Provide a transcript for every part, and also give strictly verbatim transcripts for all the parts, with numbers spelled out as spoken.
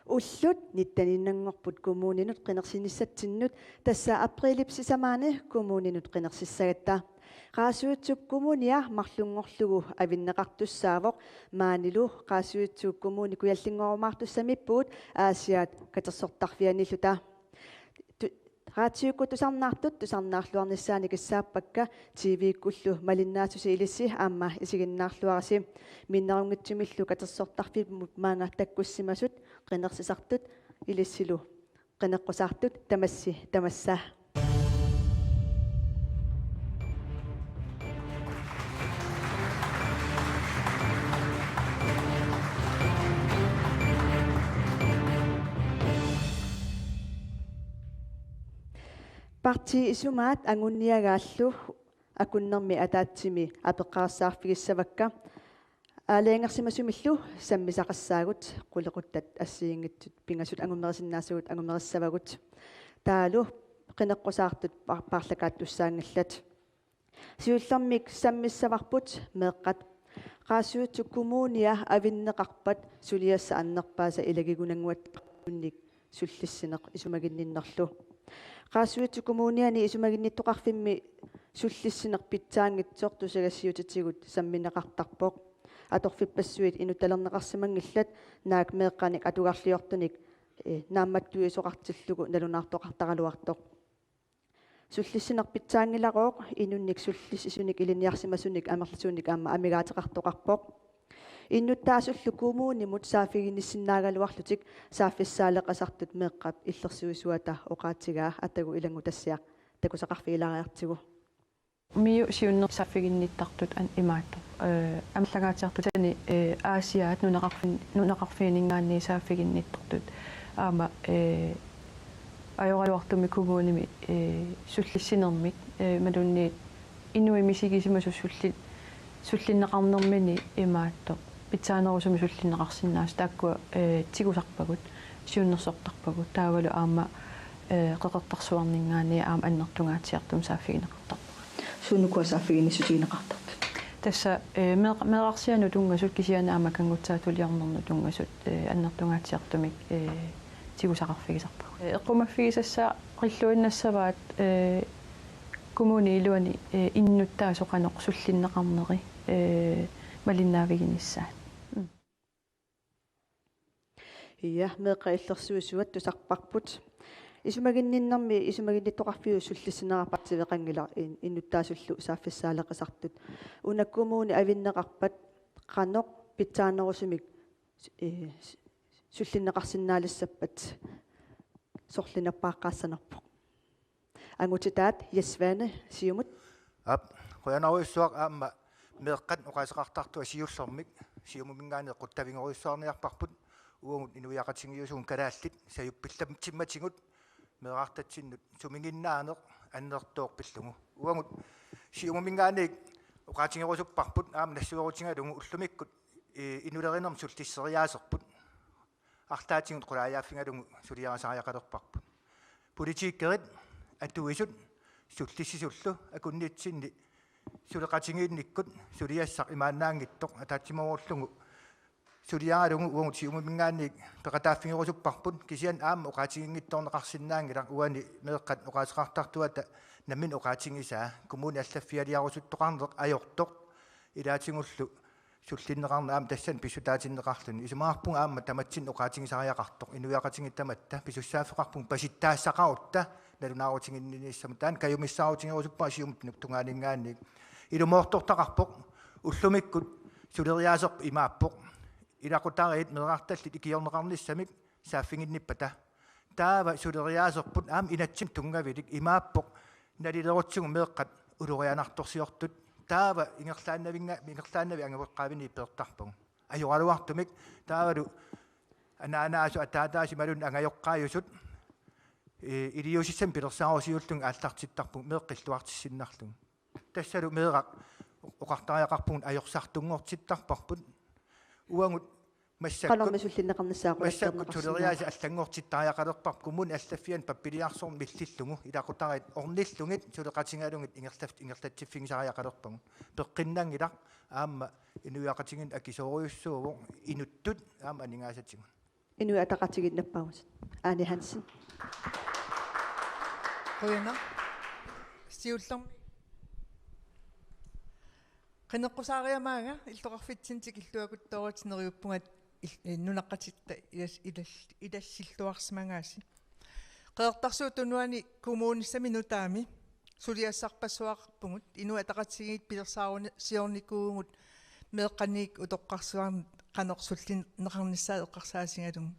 Ullut nitteniinnanngorput kommuninut qinersinissatsinnut, tassa aprilip sisamaani kommuninut qinersissagatta. Qaasuitsup Kommunia marlunngorlugu avinneqartussaavoq, maanilu Qaasuitsup Kommuni kujallinngorumaartussamiippugut Aasiaat katersortarfianiilluta. Tu-, raatiukkut tusarnaartut tusarnaarluarnissaannik kissaappakka, T V-kkullu malinnaasusi ilissi aamma isiginnaarluarisi. Minnerunngitsumillu katersortarfimmut maanga takkussimasut qinersisartut ilissilu qineqqusaartut, tamassi tamassa. Partiit isumaat anguniagaallu akunnermi ataatsimi apeqqarissaarfigissavakka. Aalajangersimasumillu sammisaqassaagut, qulequttat assigiinngitsut pingasut angumerisinnaasagut angumerissavagut. Taavalu qineqqusaartut par-, paarlakaattussaanngillat. Siullermik sammissavarput meeqqat. Qaasuitsup Kommunia avinneqarpat suliassaq annerpaasaq ilagigunannguatsinnut sullissineq isumaginninnerlu. Qaasuitsup Kommuniani isumaginnittoqarfimmi sullissineq pitsaanngitsoq tusagassiutitigut sammineqartarpoq. Atorfippassuit inuttalerneqarsimanngillat, naak meeqqanik atugarliortunik, eh, naammattuisoqartillugu nalunaartoqartaraluartoq. Sullissineq pitsaanngilarooq inunnik sullissisunik ilinniarsimasunik amerlasuunik aamma amigaateqartoqarpoq. Innuttaasullu kommunimut saaffiginnissinnaagaluarlutik saaffissaaleqisartut meeqqap illersuisuata oqaatigaa atagu ilanngutassiaq takusaqarfigilaariartigu. MIO siunnersuut saaffiginnittartut an-, imaattoq. Eh, amerlangaatsiartutani, eh, Aasiaat nunaqarfin-, nunaqarfiininngaanniit saaffiginnittartut. Aamma, eh, ajoraluartumik kommunimi, eh, sullissinermik, eh, imaluunniit inuit misigisimasut sulli-, sullinneqarnermini imaattoq pitsaanerusumik sullinneqarsinnaasut taakkua, eh, tigusarpagut, siunnersortarpagut, taavalu aamma, eh, Qeqertarsuarninngaanniit aamma annertungaatsiartumik saaffigineqartarput. Suut ukua saaffiginnissutigineqartartut? Tassa, eh, meeq-, meerarsiannut tunngasut kisianni aamma kanngutsaatuliornernut tunngasut, eh, annertungaatsiartumik, eh, tigusaqarfigisarpagut. Eh, eqqumaffigisassaqarluinnassavaat, eh, kommunip iluani, eh, innuttaasoq qanoq sullinneqarneri, eh, malinnaaviginissaat. Mm. Ja, meeqqat illersuisuat tusarparput. Isumaginninnermi isumaginnittoqarfiup sullissinera paasiveqanngilaq in-, innuttaasullu saaffissaaleqisartut. Una kommuni avinneqarpat qanoq pitsaanerusumik, eh, s-, sullinneqarsinnaalissappat sorlinnaaqqaassanerpoq. Angutitaat Jesvane, Siumut. Aap, qujanarujussuaq aamma meeqqat oqaaseqartartut siullermik Siumuminngaanniit eqquttavigorujussuarniarparput, uagut inuiaqatigiiusugut kalaallit sajuppillatsimatigut meerartatsinnut sumiginnaaneq annertooq pillugu. Uagut Siumuminngaanniit oqaatigerusupparput aamma nassuerutigalugu ullumikkut, eh, inulerinermut sullisseriaaserput. Arlaatigut qulaajaaffigalugu suliarisariaqalerparput. Politikerit atuisut sullissisullu akunnitsinni suleqatigiinnikkut suliassaq imaannaanngitsoq ataatsimoorullugu suliaralugu uagut Siumuminngaanniit peqataaffigerusupparput, kisianni aamma oqaatiginngitsoorneqarsinnaanngilaq uani meeqqat oqaaseqartartuata nammineq oqaatigisaa, kommuni allaffialiarusuttoqarneq ajortoq ilaatigullu sullinneqarneq aamma tassani pissutaatinneqarluni. Isumaqarpunga aamma tamatsinnut oqaatigisariaqartoq, inuiaqatigiit tamatta pisussaaffeqarpunga pasittaassaqarutta nalunaarutiginninnissamut. Taanna kajumissaarutigerusuppara Siumup tungaaninngaanniit. Ilumoortortaqarpoq, ullumikkut suleriaaserput imaappoq: ilaqutariit meerartallit ikiorneqarnissamik saaffiginnippata. Taava suleriaaserput aamma inatsimmut tunngavilik imaappoq nalilerutsigu meeqqat ulorianartorsiortut. Taava ingerlaannavinnga-, ingerlaannavik angajoqqaavinit peertarpagut. Ajoraluartumik taavalu anaanaasut ataataasut imaluunniit angajoqqaajusut, eh, iliuusissamik pilersaarusiorlugit aallartittarpugut meeqqat illuartissinnarlugit. Tassalu meeraq oqartariaqarpugut ajorsartunngortittarparput. Uagut massakkut, qanormi sullinneqarnissaa massakkut qulakkeerneqarsinnaavoq. Suleriaaseq allanngortittariaqalerparput kommunip allaffiani pappiliarsorneq millillugu ilaqutariit ornillugit suleqatigalugit ingerlaf-, ingerlatsiffigisariaqalerpagut. Peqqinnanngilaq aamma inuiaqatigiinni akisoorujussuuvoq inuttut aamma aningaasatigut. Inuit Ataqatigiinnappaagut. Ane Hansen. Qujanaq. Siullermik qineqqusaariamaanga illoqarfitsinni tikilluakuttoorutit, neriuppunga il-, eh, nunaqqatitta ilas-, ilas-, ilassilluarsimagaasi. Qeqertarsuup Tunuani kommunissami nutaami suliassarpassuaqarpugut, Inuit Ataqatigiit pilersaaruni-, siornikuuvugut meeqqaniit utoqqarsuarnik qanoq sullinneqarnissaa eqqarsaatigalugu.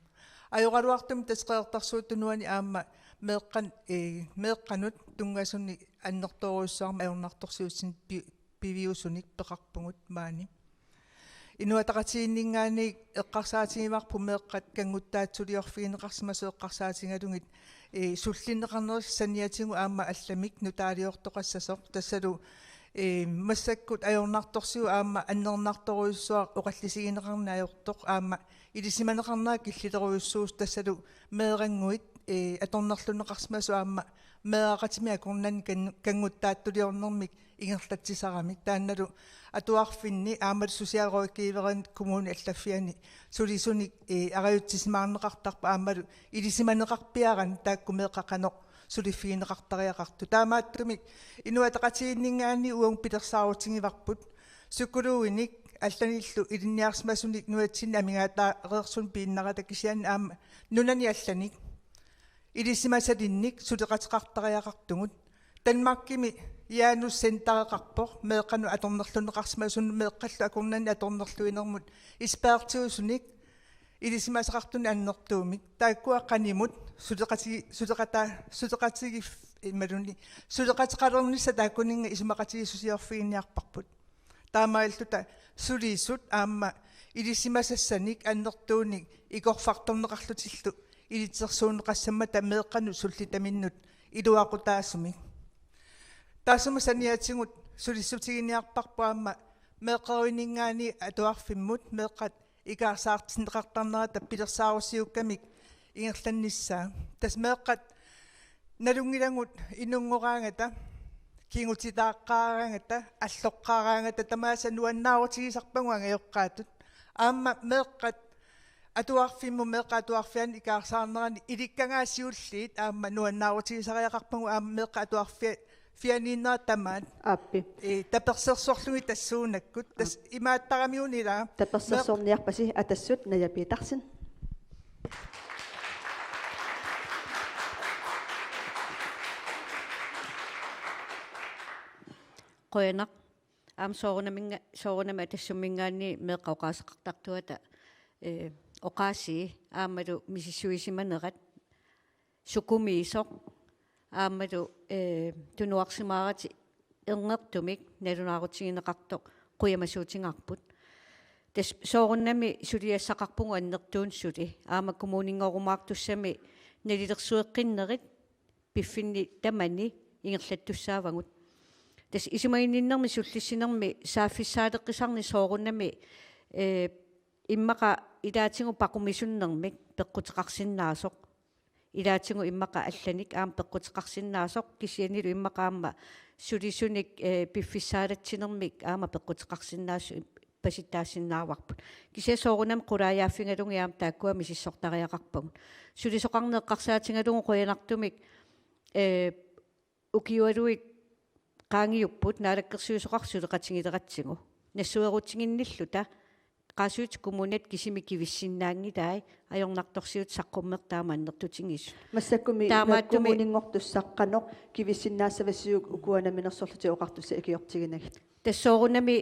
Ajoraluartumik tassa Qeqertarsuup Tunuani aamma meeqqan-, eh, meeqqanut tunngasunik annertoorujussuarmik ajornartorsiutinik pi-, piviusunik peqarpugut maani. Inuit Ataqatigiinninngaanniit eqqarsaatigivarput meeqqat kannguttaatsuliorfigineqarsimasut eqqarsaatigalugit, eh, sullinneqarnerit saniatigut aamma allamik nutaaliortoqassasoq, tassalu, eh, massakkut ajornartorsiut aamma annernartorujussuaq oqallisigineqarneq ajortoq aamma ilisimaneqarnera killilerujussuusoq, tassalu meerannguit, eh, atornerlunneqarsimasut aamma meeraqatimik akornanni kann-, kannguttaatsuliornermik ingerlatsisaramik. Taannalu atuarfinni aammalu socialrådgiverinit kommunip allaffiani sulisunik, eh, arajutsisimaarneqartarpoq aammalu ilisimaneqarpiaraanni taakku meeqqat qanoq suliffigineqartariaqartut. Taamaattumik Inuit Ataqatigiinninngaanniit uagut pilersaarutigivarput psykologinik allanillu ilinniarsimasunik nunatsinni amigaataareersunik piinnarata, kisianni aamma nunani allanik ilisimasalinnik suleqateqartariaqartugut. Danmarkimi Janus Centereqarpoq, meeqqanut atornerlunneqarsimasunut, meeqqallu akornanni atornerluinermut ekspertiusunik ilisimasaqartunik annertuumik. Taakkua qanimut suleqati-, suleqata-, suleqatigif-, imaluunniit suleqateqalernissaq taakkuninnga isumaqatigiissusiorfiginiarparput. Taamaalilluta sulisut aamma ilisimasassanik annertuunik ikorfartorneqarlutillu ilitsersuunneqassammata meeqqanut sullitaminnut iluaqutaasumik. Taassuma saniatigut sulissutiginiarparput aamma meeqqerivininngaanniit atuarfimmut meeqqat ikaarsaartinneqartarnerata pilersaarusiukkamik ingerlannissaa. Tassa meeqqat nalunngilagut inunngoraangata, kigutitaaqqaaraangata, alloqqaaraangata tamaasa nuannaarutigisarpagut angajoqqaatut. Aamma meeqqat atuarfimmut, meeqqat atuarfianni ikaarsaarnerani ilikkagaat siulliit aamma nuannaarutigisariaqarpagut, aamma meeqqat atuarfia-, fianiinnera tamaat. Aappi. Ee, tapersersorlugit tassuunakkut. Tassa imaattaramiuna ilaa. Tapersersorniarpasi Atassut, Naja Petersen. Qujanaq. Aamma soorunaminnga-, soorunami Atassumminngaanniit meeqqat oqaaseqartartuata, ee, oqaasii aammalu misissuisimanerat sukumiisoq aammalu, ee, tunuarsimaaratik ernertumik nalunaarutigineqartoq qujamasuutigaarput. Tassa soorunami suliassaqarpugut annertuumik suli, aamma kommuninngoorumaartussami nalilersueqqinnerit piffinni tamani ingerlattussaavagut. Tassa isumaginninnermi sullissinermi saaffissaaleqqisarneq soorunami, ee, immaqa ilaatigut paqumisunnermik peqquteqarsinnaasoq. Ilaatigut immaqa allanik aamma peqquteqarsinnaasoq, kisiannilu immaqa aamma sulisunik, ee, piffissaalatsinermik aamma peqquteqarsinnaasoq, pasittaassinnaavarput. Kisianni soorunami qulaajaaffigalugit aamma taakkua misissortariaqarpagut. Sulisoqarneq eqqarsaatigalugu qujanartumik, ee, ukiualuit qaangiupput Naalakkersuisoqarfik suleqatigileratsigu. Nassuerutiginnilluta Qaasuitsup Kommunia kisimi kivissinnaanngilai ajornartorsiutit saqqummertaama annertutigisut. Massakkumi taamaattumik kommuninngortussaq qanoq kivissinnaassavasiuk ukua namminersorlutik oqartussat ikiortiginagit? Tassa soorunami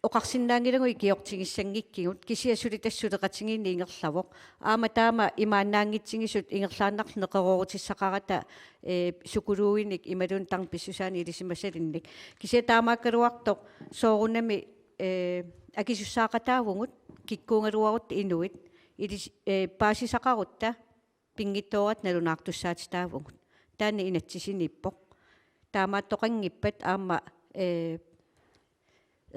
oqarsinnaanngilagut ikiortigissanngikkigut, kisianni suli tassa suleqatigiinneq ingerlavoq. Aamma taama imaannaanngitsigisut ingerlaannarlutik neqeroorutissaqarata, ee, psykologinik imaluunniit tarnip pissusaanik ilisimasalinnik. Kisianni taamaakkaluartoq soorunami, ee, akisussaaqataavugut kikkuugaluarutta inuit ilis-, ee, paasisaqarutta pinngitsooratik nalunaartussaatitaavugut. Taanna inatsisiniippoq. Taamaattoqanngippat aamma, ee,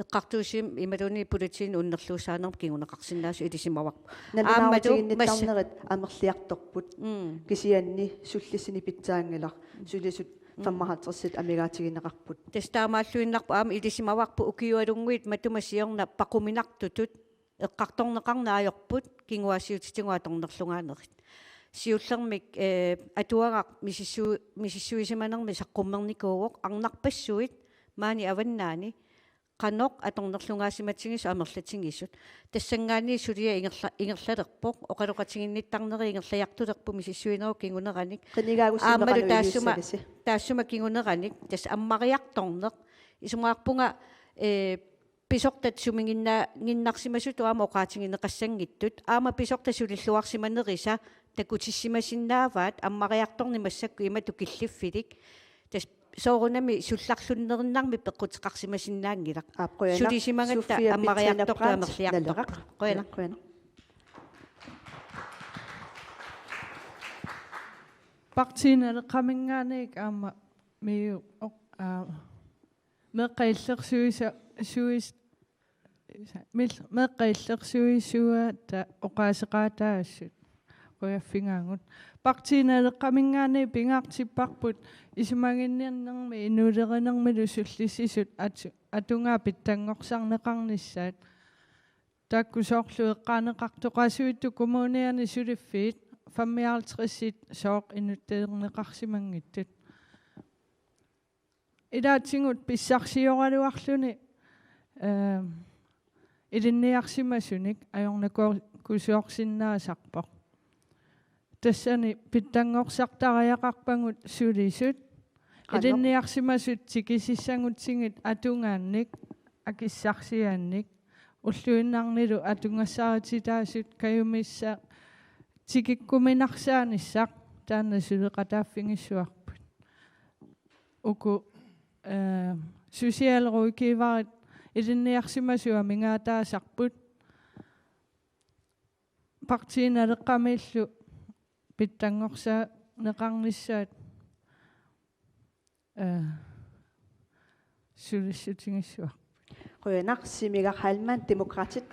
eqqartuussivimmik imaluunniit politiinut unnerluussaanermut kinguneqarsinnaasoq ilisimavarput. Aammalu massa- Nalunaarutiginnittarnerit amerliartorput. Mm. Kisianni sullissini pitsaanngilaq. Sulisut mm. femoghalvtredsit amigaatigineqarput. Tassa taamaalluinnarpoq aamma ilisimavarput ukiualunnguit matuma siorna paquminartutut eqqartorneqarneq ajorput kinguaassiuutitigut atornerlugaanerit. Siullermik, eh, atuagaq misissu-, misissuisimanermi saqqummernikuuvoq, arnarpassuit maani avannaani qanoq atornerlugaasimatigis amerlatigisut. Tassanngaanniit suliaq ingerla-, ingerlalerpoq, oqaloqatiginnittarneri ingerlajartulerput misissuinerup kinguneranik. Qinigaagussimmaqalu. Aammalu taassuma, iliussagasi. Taassuma kinguneranik, tassa ammariartorneq. Isumaqarpunga, eh, pisortat sumiginnaa-, ginnarsimasutut aamma oqaatigineqassanngitsut. Aamma pisortat sulilluarsimanerisa takutissimasinnaavaat ammariartorneq massakkut imatut killiffilik. Tassa soorunami sullarlunnerinnarmik peqquteqarsimasinnaanngilaq. Aap, qujanaq. Sulisimagatta Sofia ammariartortut Petrine Brandt, amerliartortut. Naleraq. Qujanaq. Qujanaq. Partii Naleqqaminngaanniit aamma MIO-, oq-, aa, meeqqat illersuisa-, suis-, mil-, meeqqat illersuisuata oqaaseqaataassut. Qujaffigaagut. Partii Naleqqaminngaanniit pingaartipparput isumaginninnermi inuulerinermilu sullissisut atu-, atugaat pitsanngorsarneqarnissaat. Taakku soorlu eqqaaneqartoqaasuittut kommuniani suliffiit femoghalvtredsit sooq inutteerneqarsimanngitsut. Ilaatigut pissarsioraluarluni, eh, ilinniarsimasunik ajornakusoorsinnaasarpoq. Tassani pitsanngorsartariaqarpagut sulisut, qanoq, ilinniarsimasut tikisissagutsigit atugaannik, akissarsiaannik, ulluinnarnilu atugassarititaasut kajumissa tikikkuminarsaanissaat taanna suleqataaffigissavarput. Uku, eh, socialrådgiverit ilinniarsimasut amigaataasarput. Partii Naleqqamiillu pitsanngorsarneqarnissaat, eh, sulissutigissavarput. Qujanaq, Simiga Heilmann, Demokraatit.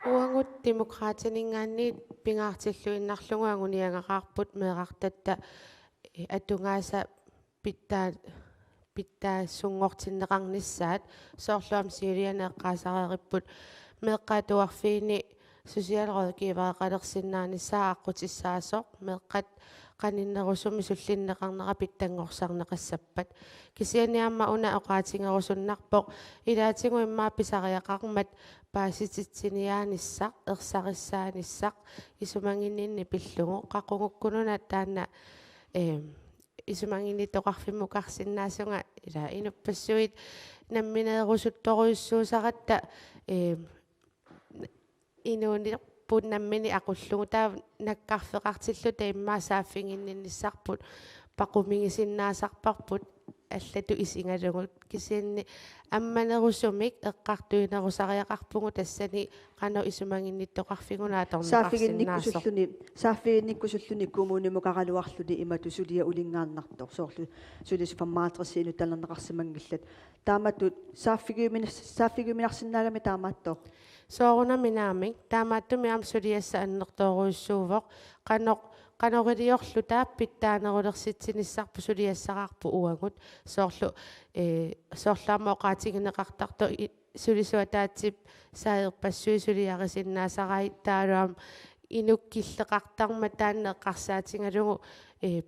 Uagut Demokraatininngaanniit pingaartilluinnarlugu anguniagaqaarput meerartatta, eh, atugaasa pitsaa-, pitsaassunngortinneqarnissaat, soorlu aamma siuliani eqqaasareeripput meeqqat atuarfiini socialrådgivereqalersinnaanissaat aqqutissaasoq, meeqqat qaninnerusumik sullinneqarnera pitsanngorsarneqassappat. Kisianni aamma una oqaatigerusunnarpoq, ilaatigut immaqa pisariaqarmat paasititsiniaanissaq, ersarissaanissaq, isumaginninneq pillugu, qaqugukkununa taanna, eh, isumaginnittoqarfimmukarsinnaasunga, ila inuppassuit nammineerusuttorujussuusaratta, eh, inuunerput nammineq aqullugu, taava nakkarfeqartilluta immaqa saaffiginninnissarput paqumigisinnaasarparput allatut isigalugu. Kisianni ammanerusumik eqqartuinerusariaqarpugut tassani qanoq isumaginnittoqarfigunaa atorneqarsinnaasoq. Saaffiginnikkusulluni, saaffiginnikkusulluni kommunimukaraluarluni imatut suliaq ulinngaannartoq. Soorlu sulisut femoghalvtreds inuttallerneqarsimanngillat. Taamatut saaffigiuminas-, saaffigiuminarsinnaagami taamaattoq. Soorunami naamik, taamaattumik aamma suliassaq annertoorujussuuvoq, qanoq, qanoq iliorluta pitsaanerulersitsinissarput suliassaqarpoq uagut, soorlu, eh, soorlu aamma oqaatigineqartartoq i-, sulisut ataatsip saajorpassuit suliarisinnaasaraat taavalu aamma inuk killeqartarmat taanna eqqarsaatigalugu, eh,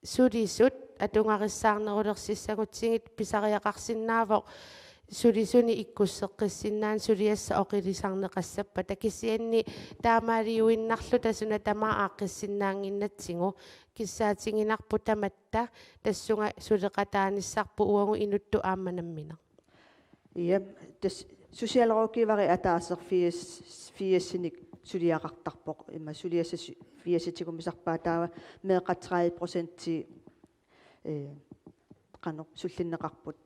sulisut atugarissaarnerulersissagutsigit pisariaqarsinnaavoq sulisunik ikkusseqqissinnaaneq suliassaq oqilisarneqassappata, kisianni taamaaliuinnarluta suna tamaat aaqqissinnaannginnatsigu kissaatiginarpoq tamatta tassunga suleqataanissarput uagut inuttut aamma nammineq. Ja, tassa socialrådgiveri ataaseq firs, firsinik suliaqartarpoq, immaqa suliassat su-, firsit tigumisarpaat, taava meeqqat tredive procenti, eh, qanoq sullinneqarput.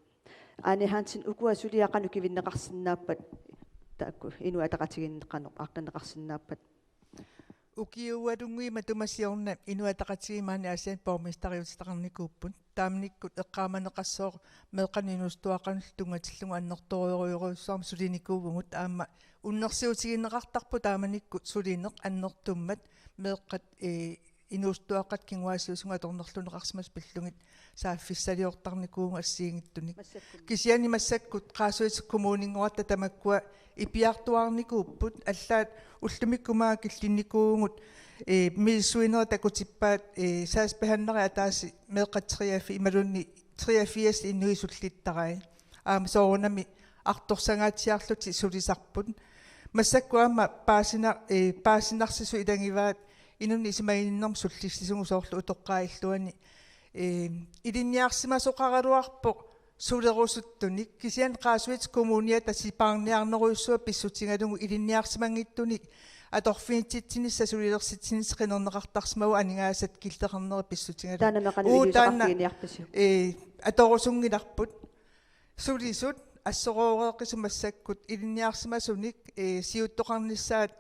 Ane Hansen, ukua suliat qanoq kivinneqarsinnaappat, taakku Inuit Ataqatigiinni qanoq aaqqinneqarsinnaappat? Ukiualunnguit matuma siorna Inuit Ataqatigiit maani Aasianni borgmesteriutitaqarnikuupput. Taamanikkut eqqaamaneqassooq meeqqanut inuusuttuaqqanullu tunngatillugu annertoorujorujussuarmik sulinikuuvugut, aamma unnersiutigineqartarpoq taamanikkut sulineq annertummat, meeqqat, ee, inuusuttuaqqat kinguaassiuusugut atornerluunneqarsimasut pillugit saaffissaliortarnikuuvugut assigiinngitsunik. Massakkut. Kisianni massakkut Qaasuitsup Kommuninngorata tamakkua ipiartuaarnikuupput, allaat ullumikkut maanga killinnikuuvugut, ee, misissuinerit takutippaat, ee, sagsbehandleri ataaseq meeqqat treogfirs imaluunniit treogfirs inuit sullittarai. Aamma soorunami artorsangaatsiarlutik sulisarput. Massakkut aamma paasina-, ee, paasinarsisut ilagivaat inunnik isumaginninnermut sullissisugut soorlu utoqqaat illuanni. Ee, ilinniarsimasoqaraluarpoq sulerusuttunik, kisianni Qaasuitsup Kommuniata sipaarniarnerujussuaq pissutigalugu ilinniarsimanngitsunik atorfinitsitsinissaq sulilersitsinissaq qinerneqartarsimavoq aningaasat killeqarnerat pissutigalugu. Taanna meeqqanik uu, taanna, iliuuseqarfiginiarpisiuk? Ee, atorusunngilarput. Sulisut assorooreeqqisut massakkut ilinniarsimasunik, ee, siuttoqarnissaat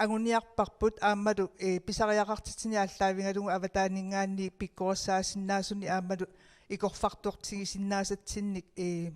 anguniarparput aammalu, ee, pisariaqartitsineq aallaavigalugu avataaninngaanniit pikkorissaasinnaasunik aammalu ikorfartortigisinnaasatsinnik, ee,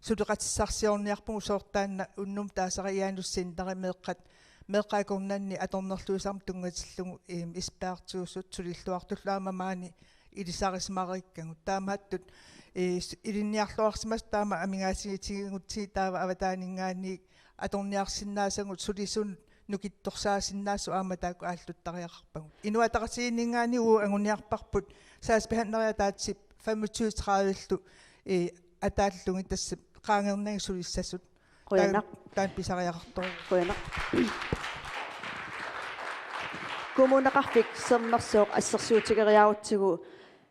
suleqatissarsiorniarpugut, soorlu taanna unnummut taasariaanerussinnarit meeqqat, meeqqat akornanni atornerluisarmut tunngatillugu, ee, ispaartuusut sulilluartullu aamma maani ilisarisimareerikkagut. Taamaattut, ee, s-, ilinniarluarsimasut taama amigaatigitigut taava avataaninngaanniit atorniarsinnaasagut sulisunut nukittorsaasinnaasut aamma taakku aalluttariaqarpagut. Inuit Ataqatigiinninngaanniit uagut anguniarparput sagsbehandleri ataatsip femogtyve tredive-llu, ee, ataallugit tassa qaangernagu sulissasut. Qujanaq. Taan-, taanna pisariaqartoq. Qujanaq. Kommuneqarfik Sermersooq assersuutigeriarutsigu,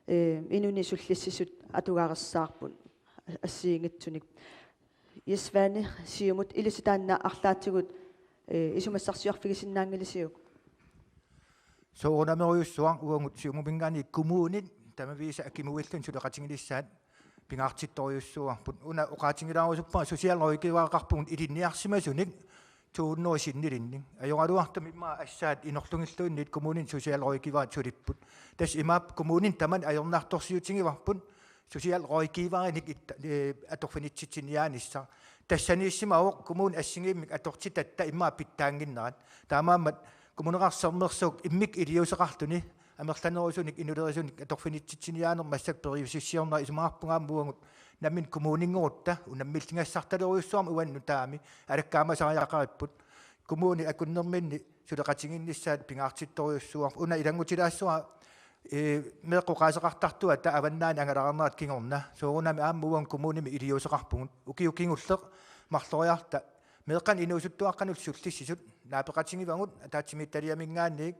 ee, inunnit sullissisut atugarissaarput assigiinngitsunik. Jess Svane, Siumut, ilissi taanna arlaatigut, ee, isumassarsiorfigisinnaanngilisiuk? Soorunamiorujussuaq uagut Siumuminngaanniit kommunit tamaviisa akimuilluni suleqatiginissaat pingaartittorujussuuarput. Una oqaatigilaarusuppunga socialrådgivereqarpugut ilinniarsimasunik to hundrede sinnilinnik. Ajoraluartumik immaqa assaat inorlugilluunniit kommunini socialrådgiverit sulipput. Tassa imaappoq kommunini tamanit ajornartorsiutigivarput socialrådgiverinik itta-, ee, atorfinitsitsiniaanissaq. Tassaniissimavoq kommunit assigiimmik atortitatta immaqa pitsaannginnerat. Taamaammat Kommuneqarfik Sermersuup immikkut iliuuseqarluni amerlanerusunik inulerisunik atorfinitsitsiniaaneq massakkut periusissiornerat. Isumaqarpunga aamma uagut nammineq kommuninngorutta unammilligassartalerujussuarmik uannut taama alakkaamasariaqaripput. Kommunit akunnerminni suleqatigiinnissaat pingaartittorujussuuarput. Una ilanngutilaassavara, ee, meeqqat oqaaseqartartuata avannaani angalaarnerat kingorna. Soorunami aamma uagut kommunimi iliuuseqarpugut. Ukioq kingulleq marloriarluta meeqqanut inuusuttuaqqanullu sullissisut naapeqatigivagut, ataatsimiititaliaminngaanniit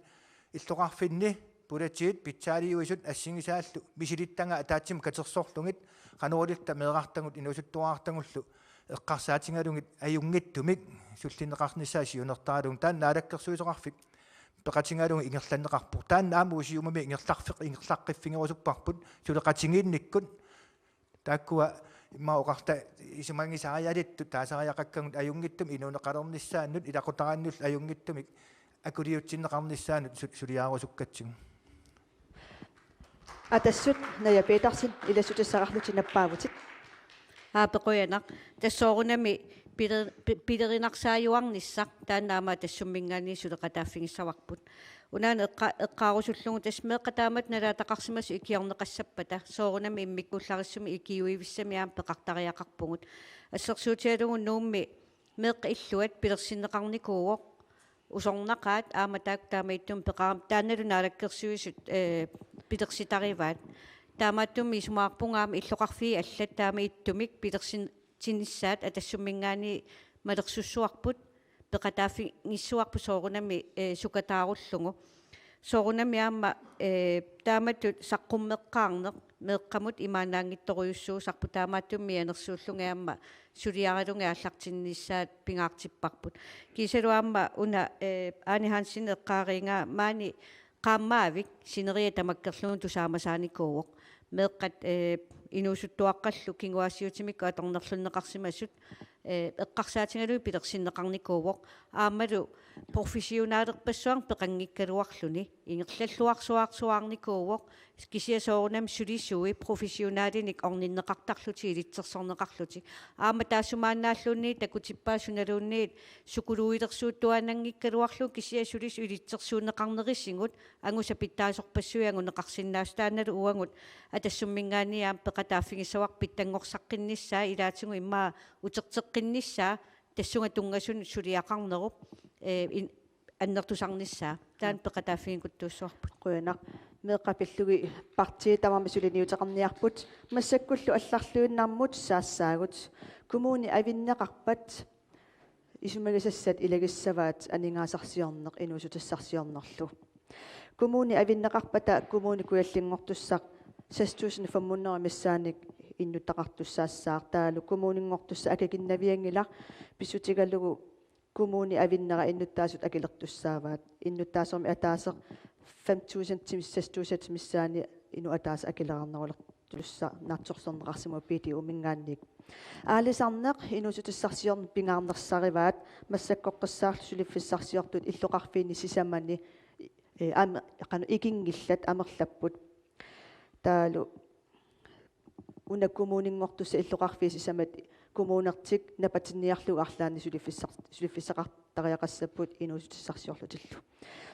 illoqarfinni politiit pitsaaliuisut assigisaallu misilittagaa ataatsimut katersorlugit, qanoq iliorluta meerartagut inuusuttuarartagullu eqqarsaatigalugit ajunngitsumik sullinneqarnissaa siunertaralugu. Taanna Naalakkersuisoqarfik peqatigalugu ingerlanneqarpoq. Taanna aamma uagut Siumumi ingerlarfeq-, ingerlaqqiffigerusupparput suleqatigiinnikkut. Taakkua immaqa oqarta isumagisarialittut taasariaqakkagut ajunngitsumik inuuneqalernissaannut, ilaqutariinnullu ajunngitsumik akuliutsinneqarnissaannut su-, suliaarusukkatsigu. Atassut Naja Petersen, ilassutissaqarlutit nappaavutit. Aap, qujanaq. Tassa soorunami piler-, pi-, pilerinarsaarnissaq taanna aamma Atassumminngaanniit suleqataaffigissavarput. Unaana eqqa-, eqqaarusullugu tassa meeqqat taamatut nalaataqarsimasut ikiorneqassappata, soorunami immikkuullarissumik ikiuivissami aamma peqartariaqarpugut. Assersuutigalugu Nuummi meeqqat illuat pilersinneqarnikuuvoq, usornaqaat aamma taakku taamaattumik peqarami, taannalu Naalakkersuisut, ee, pilersitarivaat. Taamaattumik isumaqarpunga aamma illoqarfiit allat taamaattumik pilersin-, -sinissaat Atassumminngaanniit malersussuarput, peqataaffigissuarput soorunami, ee, sukataarullugu. Soorunami aamma, ee, taamatut saqqummeqqaarneq meeqqamut imaannaanngitsorujussuusarput, taamaattumik mianersuullugit aamma suliaralugit aallartinnissaat pingaartipparput. Kiisalu aamma una, ee, Ane Hansen eqqaarigaa maani qaammaavik sineriak tamakkerlugu tusaamasaanikuuvoq. Meeqqat, eh, inuusuttuaqqallu kinguaassiuutimikkut atornerlunneqarsimasut, eh, eqqarsaatigalugit pilersinneqarnikuuvoq. Aammalu professionalerpassuarnik peqanngikkaluarluni ingerlalluarsuarsuarnikuuvoq, kisianni soorunami sulisui professionalinik orninneqartarlutik ilitsersorneqarlutik. Aamma taassumaannaalluunniit takutippaat sunaluunniit sukuluuilersuuttuaannanngikkaluarlugu, kisianni sulisut ilitsersuunneqarnerisigut angusat pitsaasorpassuit anguneqarsinnaasut. Taannalu uagut Atassumminngaanniit aamma peqataaffigissavarput pitsanngorsaqqinnissaq, ilaatigut immaqa uterteqqinnissaa tassunga tunngasunut suliaqarnerup, eh, in-, annertusarnissaa. Taanna peqataaffigikkuttuussavarput. Qujanaq. Meeqqat pillugit partiit tamarmik suliniuteqarniarput. Massakkullu allarluinnarmut saassaagut. Kommunit avinneqarpat isumagisassat ilagissavaat aningaasarsiorneq inuussutissarsiornerlu. Kommunit avinneqarpata Kommune Kujallinngortussaq seks tusind fem hundrede missaannik innuttaqartussaassaaq, taavalu kommuninngortussaq akikinnavianngilaq, pissutigalugu kommunit avinnera innuttaasut akilertussaavaat. Innuttaasormi ataaseq fem tusind til seks tusind missaani inuk ataaseq akileraarnerulertussaq naatsorsorneqarsimavoq B D O-minngaanniit. Aalisarneq inuussutissarsiorneq pingaarnersarivaat, massakkortussaarlu suliffissarsiortut illoqarfiini sisamani, eh, am-, qanoq ikinngillat amerlapput. Taavalu una kommuninngortussat illoqarfiit sisamat kommunertik napatinniarlugu arlaannik suliffissar-, suliffissaqartariaqassapput inuussutissarsiorlutillu.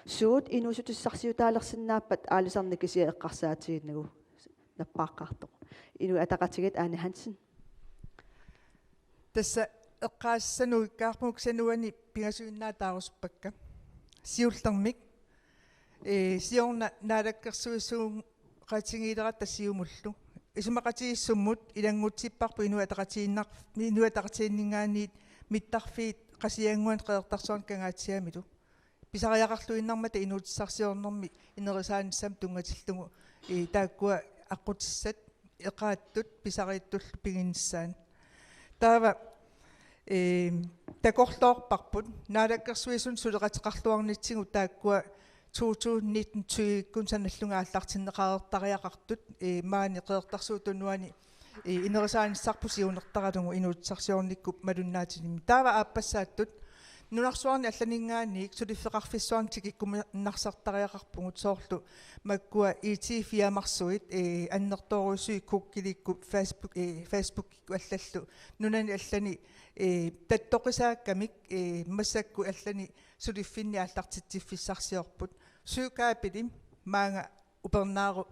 Suut inuussutissarsiutaalersinnaappat aalisarneq kisiat eqqarsaatiginagu nappaaqqaartoq. Inuit Ataqatigiit, Ane Hansen. Tassa eqqaasassanik nuikkaarpugut, kisianni uani pingasuinnaat taarusuppakka. Siullermik, ee, siorna naalakkersuisuuqatigiileratassiumullu isumaqatigiissummut ilanngutsipparput Inuit Ataqatigiinnar-, Inuit Ataqatigiinninngaanniit mittarfiit Qasigiannguani Qeqertarsuarni Kangaatsiamilu. Pisariaqarluinnarmata inuussutissarsiornermi inerisaanissamut tunngatillugu, ee, taakkua aqqutissat eqaattut pisariittullu piginissaat. Taava, ee, takorloorparput naalakkersuisunut suleqateqarluarnitsigut taakkua to tusind nitten tyve-kkut sanallugit aallartinneqareertariaqartut, ee, maani Qeqertarsuup Tunuani, ee, inerisaanissarput siunertaralugu inuussutissarsiornikkut malunnaatilimmik. Taava aappassaattut nunarsuarni allaninngaanniit suliffeqarfissuarnik tikikkuminarsortariaqarpugut, soorlu makkua I T-firmarsuit, ee, annertoorujussuit Google-ikkut, Facebook, ee, Facebook-ikkut allallu, nunani allani, ee, tattoqisaakkamik, ee, massakkut allani suliffinni aallartitsiffissarsiorput. Søkabeli maanga upernaaru,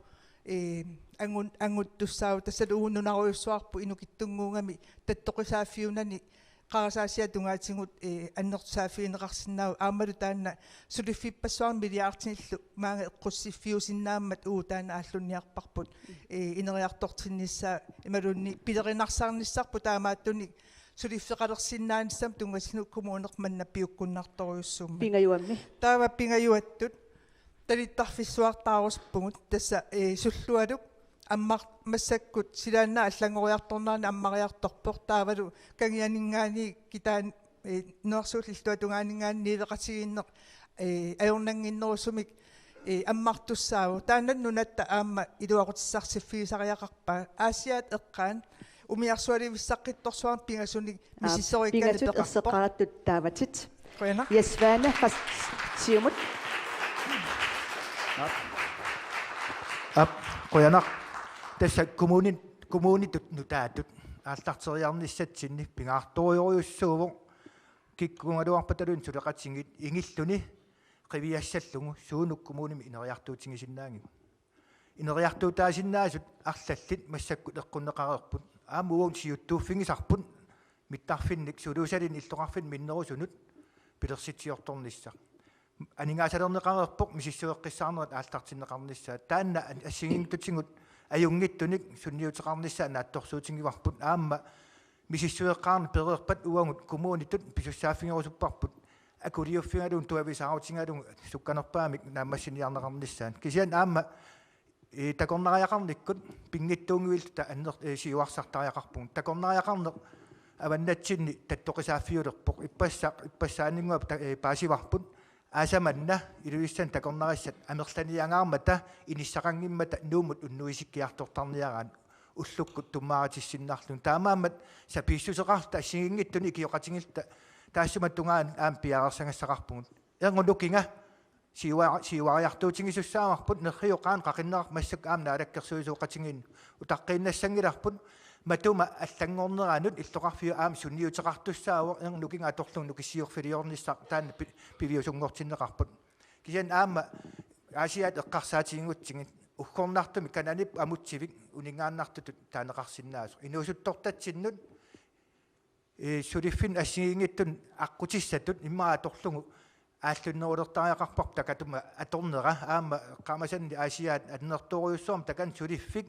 ee, angun-, anguttussaavoq, tassalu uagut nunarujussuarput inukitsunnguugami tattoqisaaffiunani qarasaasiata tungaatigut, ee, annertusaaffigineqarsinnaavoq, aammalu taanna suliffippassuarnik milliardinillu maanga eqqussiffiusinnaammat uagut taanna aallunniarparput, ee, ineriartortinnissaa imaluunniit pilerinarsaarnissarput, taamaattunik suliffeqalersinnaanissamut tunngatillugu kommuneq manna piukkunnartorujussuummat. Pingajuammi. Taava pingajuattut talittarfissuartaarusuppugut, tassa, ee, Sullualuk ammar-, massakkut silaannaap allanngoriartornerani ammariartorpoq, taavalu Kangianinngaanniit Kitaan-, ee, Nunarsuup Illuatungaaninngaanniit niueqatigiinneq, ee, ajornannginnerusumik, ee, ammartussaavoq. Taanna nunatta aamma iluaqutissarsiorfigisariaqarpaa. Aasiaat eqqaani umiarsualivissaqqittorsuarnik pingasunik misissorikkanik pingasut peqarpoq. Erseqqarattut taavatit. Qujanaq. Jess Svane, fast Siumut. Aap, qujanaq. Tassa kommunin-, kommunitut nutaatut aallarteriarnissatsinni pingaartorujorujussuuvoq kikkuugaluarpataluunniit suleqatigiit ingilluni qiviassallugu suunuk kommunimi ineriartuutigisinnaagigut. Ineriartuutaasinnaasut arlallit massakkut eqqunneqareerput. Aamma uagut siuttuuffigisarput mittarfinnik, suluusalinik illoqarfinnik minnerusunut pilersitsiortornissaq. Aningaasalerneqareerpoq misissueqqissaarnerit aallartinneqarnissaat. Taanna an-, assigiinngitsutigut ajunngitsunik sunniuteqarnissaa naatsorsuutigivarput. Aamma misissueqqaarneq pereerpat uagut kommunitut pisussaaffigerusupparput akuliuffigalugu tuavisaarutigalugu sukkanerpaamik naammassiniarneqarnissaat. Kisianni aamma, ee, takornariaqarnikkut pinngitsuunnguilluta anner-, ee, siuarsartariaqarpugut. Takornariaqarneq avannatsinni tattoqisaaffiulerpoq. Ippassaq, ippassaanninnguaq ta-, ee, paasivarput. aasaq manna Ilulissani takornarissat amerlaniangaarmata inissaqanngimmata Nuummut unnuisikkiartortarniaraat ullukkut tummaaritissinnarluni. Taamaammat sapiissuseqarluta assigiinngitsunik ikioqatigiilluta taassuma tungaanut aamma piareersagassaqarpugut. Erngup nukinga siua-, siuariartuutigisussaavarput, nerriup qaanut qaqinneqarpoq, massakkut aamma naalakkersuisooqatigiinnut utaqqiinnassanngilarput. Matuma allanngorneranut illoqarfiup aamma sunniuteqartussaavoq erngup nukinga atorlugu nukissiorfiliornissaq, taanna pi-, piviusunngortinneqarput. Kisianni aamma Aasiaat eqqarsaatigigutsigit uggornartumik kananip amutsivik uninngaannartutut taaneqarsinnaasoq. Inuusuttortatsinnut, ee, suliffinnut assigiinngitsunut aqqutissatut immaqa atorlugu aallunnerulertariaqarparput takatuma atornera, aamma eqqaamasanni Aasiaat annertoorujussuarmik takanna suliffik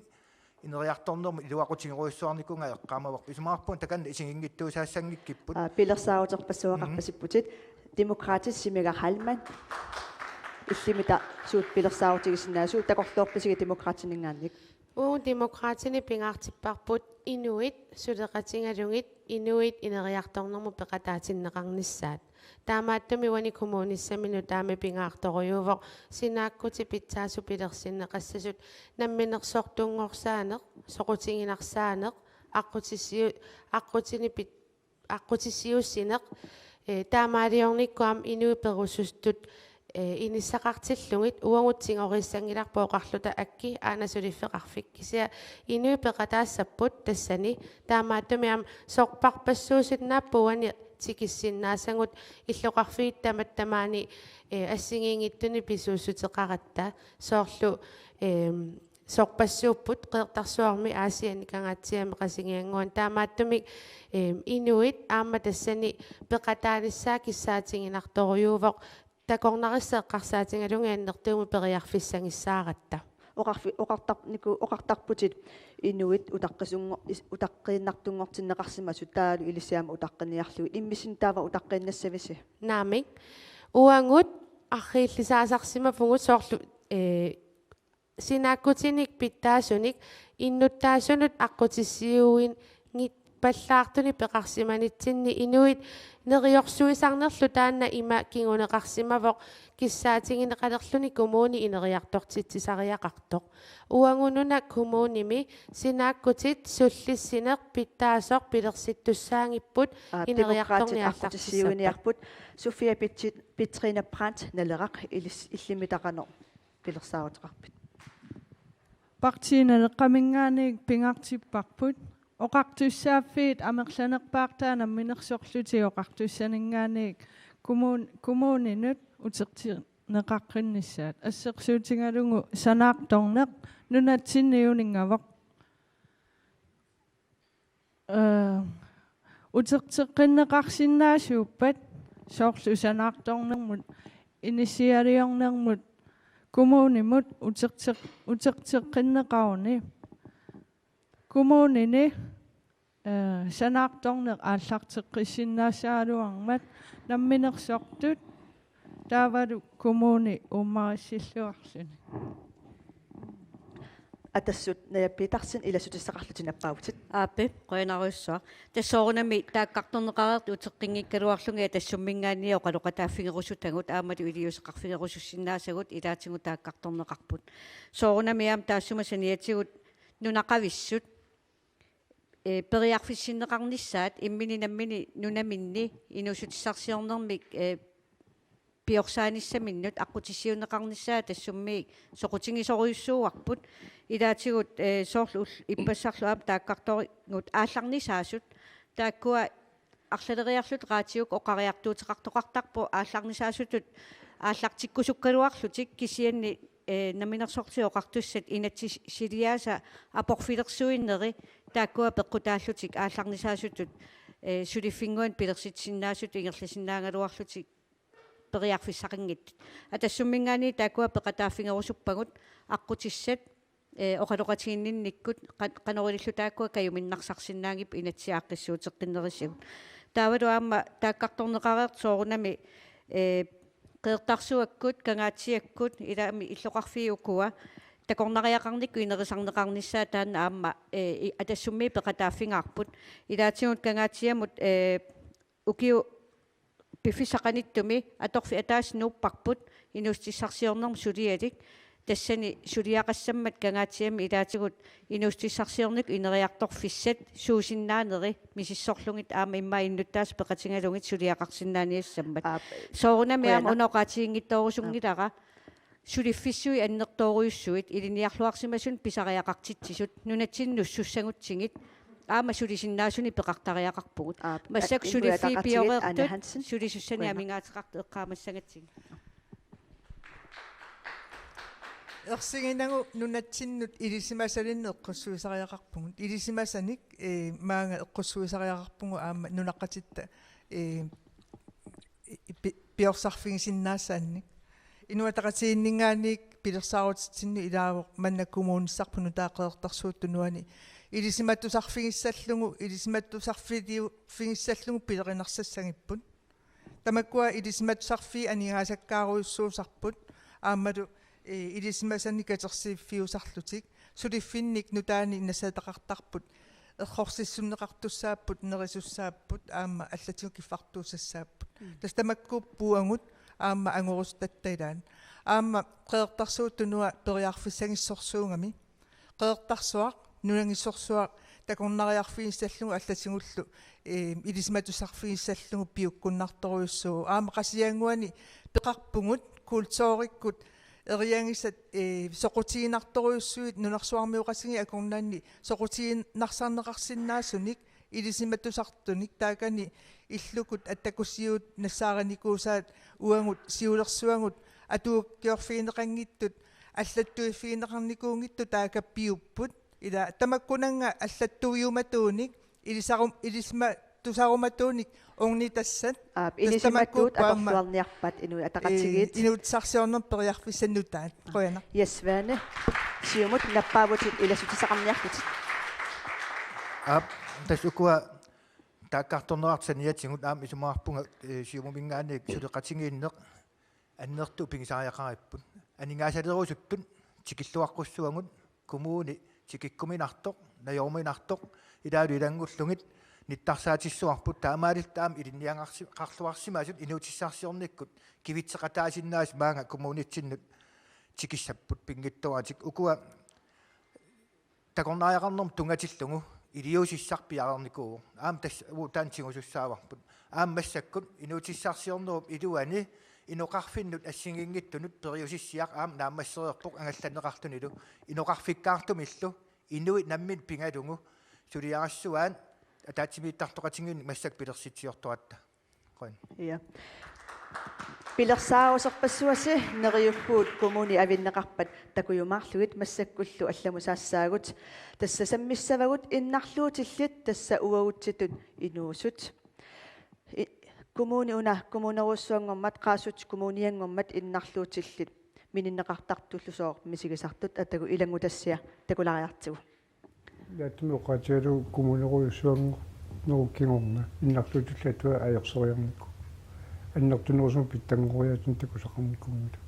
ineriartornermut iluaqutigerujussuarnikuugai eqqaamavarput. Isumaqarpunga takanna isiginngitsuusaassanngikkippat. Aa, pilersaaruterpassuaqarpasipputit. Mhm. Demokraatit Simiga Heilmann. Illimmi taava suut pilersaarutigisinnaavit, suut takorloorpisigit Demokraatininngaanniit? Uagut Demokraatini pingaartipparput inuit suleqatigalugit inuit ineriartornermut peqataatinneqarnissaat. Taamaattumik uani kommunissami nutaami pingaartorujuuvoq sinaakkutit pitsaasut pilersinneqassasut, namminersortunngorsaaneq, soqutiginarsaanneq, aqqutissiu-, aqqutinik pit-, aqqutissiuussineq, ee, taamaaliornikkut aamma inuit perusuttut, ee, inissaqartillugit. Uagut tigoriissanngilarput oqarluta: Akki, aana suliffeqarfik. Kisianni inuit peqataassapput tassani, taamaattumik aamma sorpassuusinnaapput uani tikissinnaasagut illoqarfiit tamatta maani, ee, assigiinngitsunik pisuussuteqaratta, soorlu, eem, sorpassuupput Qeqertarsuarmi, Aasianni, Kangaatsiami, Qasigiannguani. Taamaattumik, eem, inuit aamma tassani peqataanissaat kissaatiginartorujuuvoq, takornarissat eqqarsaatigalugit annertuumik periarfissagissaaratta. Oqarfi-, oqartar-, niku-, oqartarputit inuit utaqqisunngor-, is-, utaqqiinnartunngortinneqarsimasut taavalu ilissi aamma utaqqiniarlugit. Immissinnut taava utaqqiinnassavisi? Naamik. Uagut arriillisaasarsimavugut soorlu, ee, sinaakkutinik pitsaasunik innuttaasunut aqqutissiuinngippallaartunik peqarsimanitsinni inuit neriorsuisarnerlu taanna ima kinguneqarsimavoq kissaatigineqalerluni kommuni ineriartortitsisariaqartoq. Uagut una kommunimi sinaakkutit sullissineq pitsaasoq pilersittussaanngipput. Aa, ineriartorneq Demokraatit aallartissappata. Aqqutissiuiniarput. Sofia Petri-, Petrine Brandt, Naleraq, ilis-, illimmi taava qanoq pilersaaruteqarpit? Partii Naleqqaminngaanniit pingaartipparput oqartussaaffiit amerlanerpaartaat namminersorlutik oqartussaninngaanniit kommun-, kommuninut utertinneqaqqinnissaat. Assersuutigalugu sanaartorneq nunatsinni uninngavoq. Ee, uterteqqinneqarsinnaasuuppat soorlu sanaartornermut, inissialiornermut, kommunimut uterteq-, uterteqqinneqaruni. Kommunini, ee, sanaartorneq aallarteqqissinnaassagaluarmat namminersortut taavalu kommuni uummarissilluarluni. Atassut Naja Petersen, ilassutissaqarlutit nappaavutit. Aap, qujanarujussuaq. Tassa soorunami taakkartorneqareertut uteqqinngikkaluarlugit Atassumminngaanniit oqaloqataaffigerusutagut aammalu iliuuseqarfigerusussinnaasagut ilaatigut taakkartorneqarput. Soorunami aamma taassuma saniatigut nunaqavissut, ee, periarfissinneqarnissaat imminni namminni nunaminni inuussutissarsiornermik, ee, piorsaanissaminut aqqutissiuunneqarnissaat Atassummiit soqutigisorujussuuarput. Ilaatigut, ee, soorlu ull-, ippassarlu aamma taakkartorigut aallarnisaasut, taakkua arlaleriarluta qaatiuk oqariartuuteqartoqartarpoq aallarnisaasutut aallartikkusukkaluarlutik, kisianni, ee, Namminersorlutik Oqartussat inatsisiliaasa aporfilersuinneri taakkua peqqutaallutik aallarnisaasutut, ee, suliffinnguanut pilersitsisinnaasutut ingerlasinnaagaluarlutik periarfissaqanngitsut. Atassumminngaanniit taakkua peqataaffigerusuppagut aqqutissat, ee, oqaloqatiginninnikkut qan-, qanoq ililluta taakkua kajuminnarsarsinnaanngipput inatsisit aaqqissuuteqqinnerisigut. Taavalu aamma taakkartorneqareertut soorunami, ee, Qeqertarsuakkut, Kangaatsiakkut, ilaami illoqarfiit ukua takornariaqarnikkut inerisarneqarnissaat taanna aamma, ee, i-, Atassummiit peqataaffigaarput. Ilaatigut Kangaatsiamut, ee, ukiut Piffissaq qanittumi atorfik ataaseq nuupparput inuussutissarsiornermut sulialik, tassani suliaqassammat Kangaatsiami ilaatigut inuussutissarsiornikkut ineriartorfissat suusinnaaneri misissorlugit aamma immaqa innuttaasut peqatigalugit suliaqarsinnaaniassammat. Aap. Soorunami aamma Qujanaq. Una oqaatiginngitsoorusunngilara, suliffissuit annertoorujussuit ilinniarluarsimasunut pisariaqartitsisut nunatsinnut sussagutsigit aamma sulisinnaasunik peqartariaqarpugut. Aap. Massakkut Inuit suliffii Ataqatigiit, Ane pioreertut Hansen. Sulisussanik Qujanaq. Amigaateqartut eqqaamassagatsigit. Ersiginagu nunatsinnut ilisimasalinnik eqqussuisariaqarpugut. Ilisimasanik, eh, maanga eqqussuisariaqarpugut aamma nunaqqatitta, eh, i-, pi-, piorsarfigisinnaassaannik. Inuit Ataqatigiinninngaanniit pilersaarutitsinnut ilaavoq manna kommunissarput nutaaq Qeqertarsuup Tunuani ilisimatusarfigissallugu, ilisimatusarfiliu-, figissallugu pilerinersassagipput. Tamakkua ilisimatusarfiit aningaasakkaarujussuusarput aammalu, eh, ilisimasanik katersiiffiusarlutik, suliffinnik nutaanik nassaataqartarput, errorsissunneqartussaapput, nerisussaapput, aamma allatigut kiffartuussassaapput. Mm. Tassa tamakkuupput uagut aamma angorusutatta ilaat. Aamma Qeqertarsuup Tunua periarfissagissorsuugami. Qeqertarsuaq, nunagissorsuaq takornariarfigissallugu allatigullu, eh, ilisimatusarfigissallugu piukkunnartorujussuuvoq. Aamma Qasigiannguani peqarpugut kulturikkut eriagisat, eh, soqutiginartorujussuit nunarsuarmioqatigiit akornanni soqutiginnarsaarneqarsinnaasunik ilisimatusartunik, taakani illukut attakusiuut nassaarinikuusaat uagut siulersuagut atuakkiorfigineqanngitsut allattuiffigineqarnikuunngitsut taakku piupput. Ila tamakkunannga allattuiumatuunik ilisarum-, ilisimatusarumatuunik ornitassat. Aap, tassa ilisimatut tamakkuupput aamma, atorluarniarpat Inuit Ataqatigiit. Eh, inuussutissarsiornermut periarfissat nutaat. Qujanaq. Yes, Svane. Siumut nappaavutit ilassutissaqarniarlutit. Aap, tassa ukua taakkartorneqartut saniatigut aamma isumaqarpunga, eh, Siumuminngaanniit suleqatigiinneq annertuut pigisariaqaripput. Aningaasaleerusuttut tikilluaqqussuagut, kommuni tikikkuminartoq, najoruminartoq, ilaalu ilanngullugit nittarsaatissuarput, taamaalilluta aamma ilinniagarsi-, qarluarsimasut inuussutissarsiornikkut kivitseqataasinnaasut maanga kommunitsinnut tikissapput pinngitsooratik. Ukua takornariaqarnermut tunngatillugu iliuusissaq piareernikuuvoq. Aamma tassa uagut taanna tigusussaavarput. Aamma massakkut inuussutissarsiornerup iluani inoqarfinnut assigiinngitsunut periusissiaq aamma naammassereerpoq angallanneqarlunilu inoqarfikkaartumillu inuit namminneq pigalugu suliarissuaat ataatsimiittartoqatigiinnik massakkut pilersitsiortoratta. Qujan. Ja. Pilersaaruserpassuasi neriuppugut kommunit avinneqarpat takujumaarlugit, massakkullu allamut saassaagut. Tassa sammissavagut innarluutillit, tassa uagutsitut inuusut. I-, kommuni una kommunerujussuanngormat, Qaasuitsup Kommunianngormat innarluutillit mininneqartartullu sooq misigisartut, atagu ilanngutassiaq takulaariartigu. Ilaatima oqaatigalugu kommunerujussuanngornerup kingorna innarluutillit atuagaq ajorseriarnikuupput. Annertunerusumik pitsanngoriaatsinik takusaqarnikuunngilaq.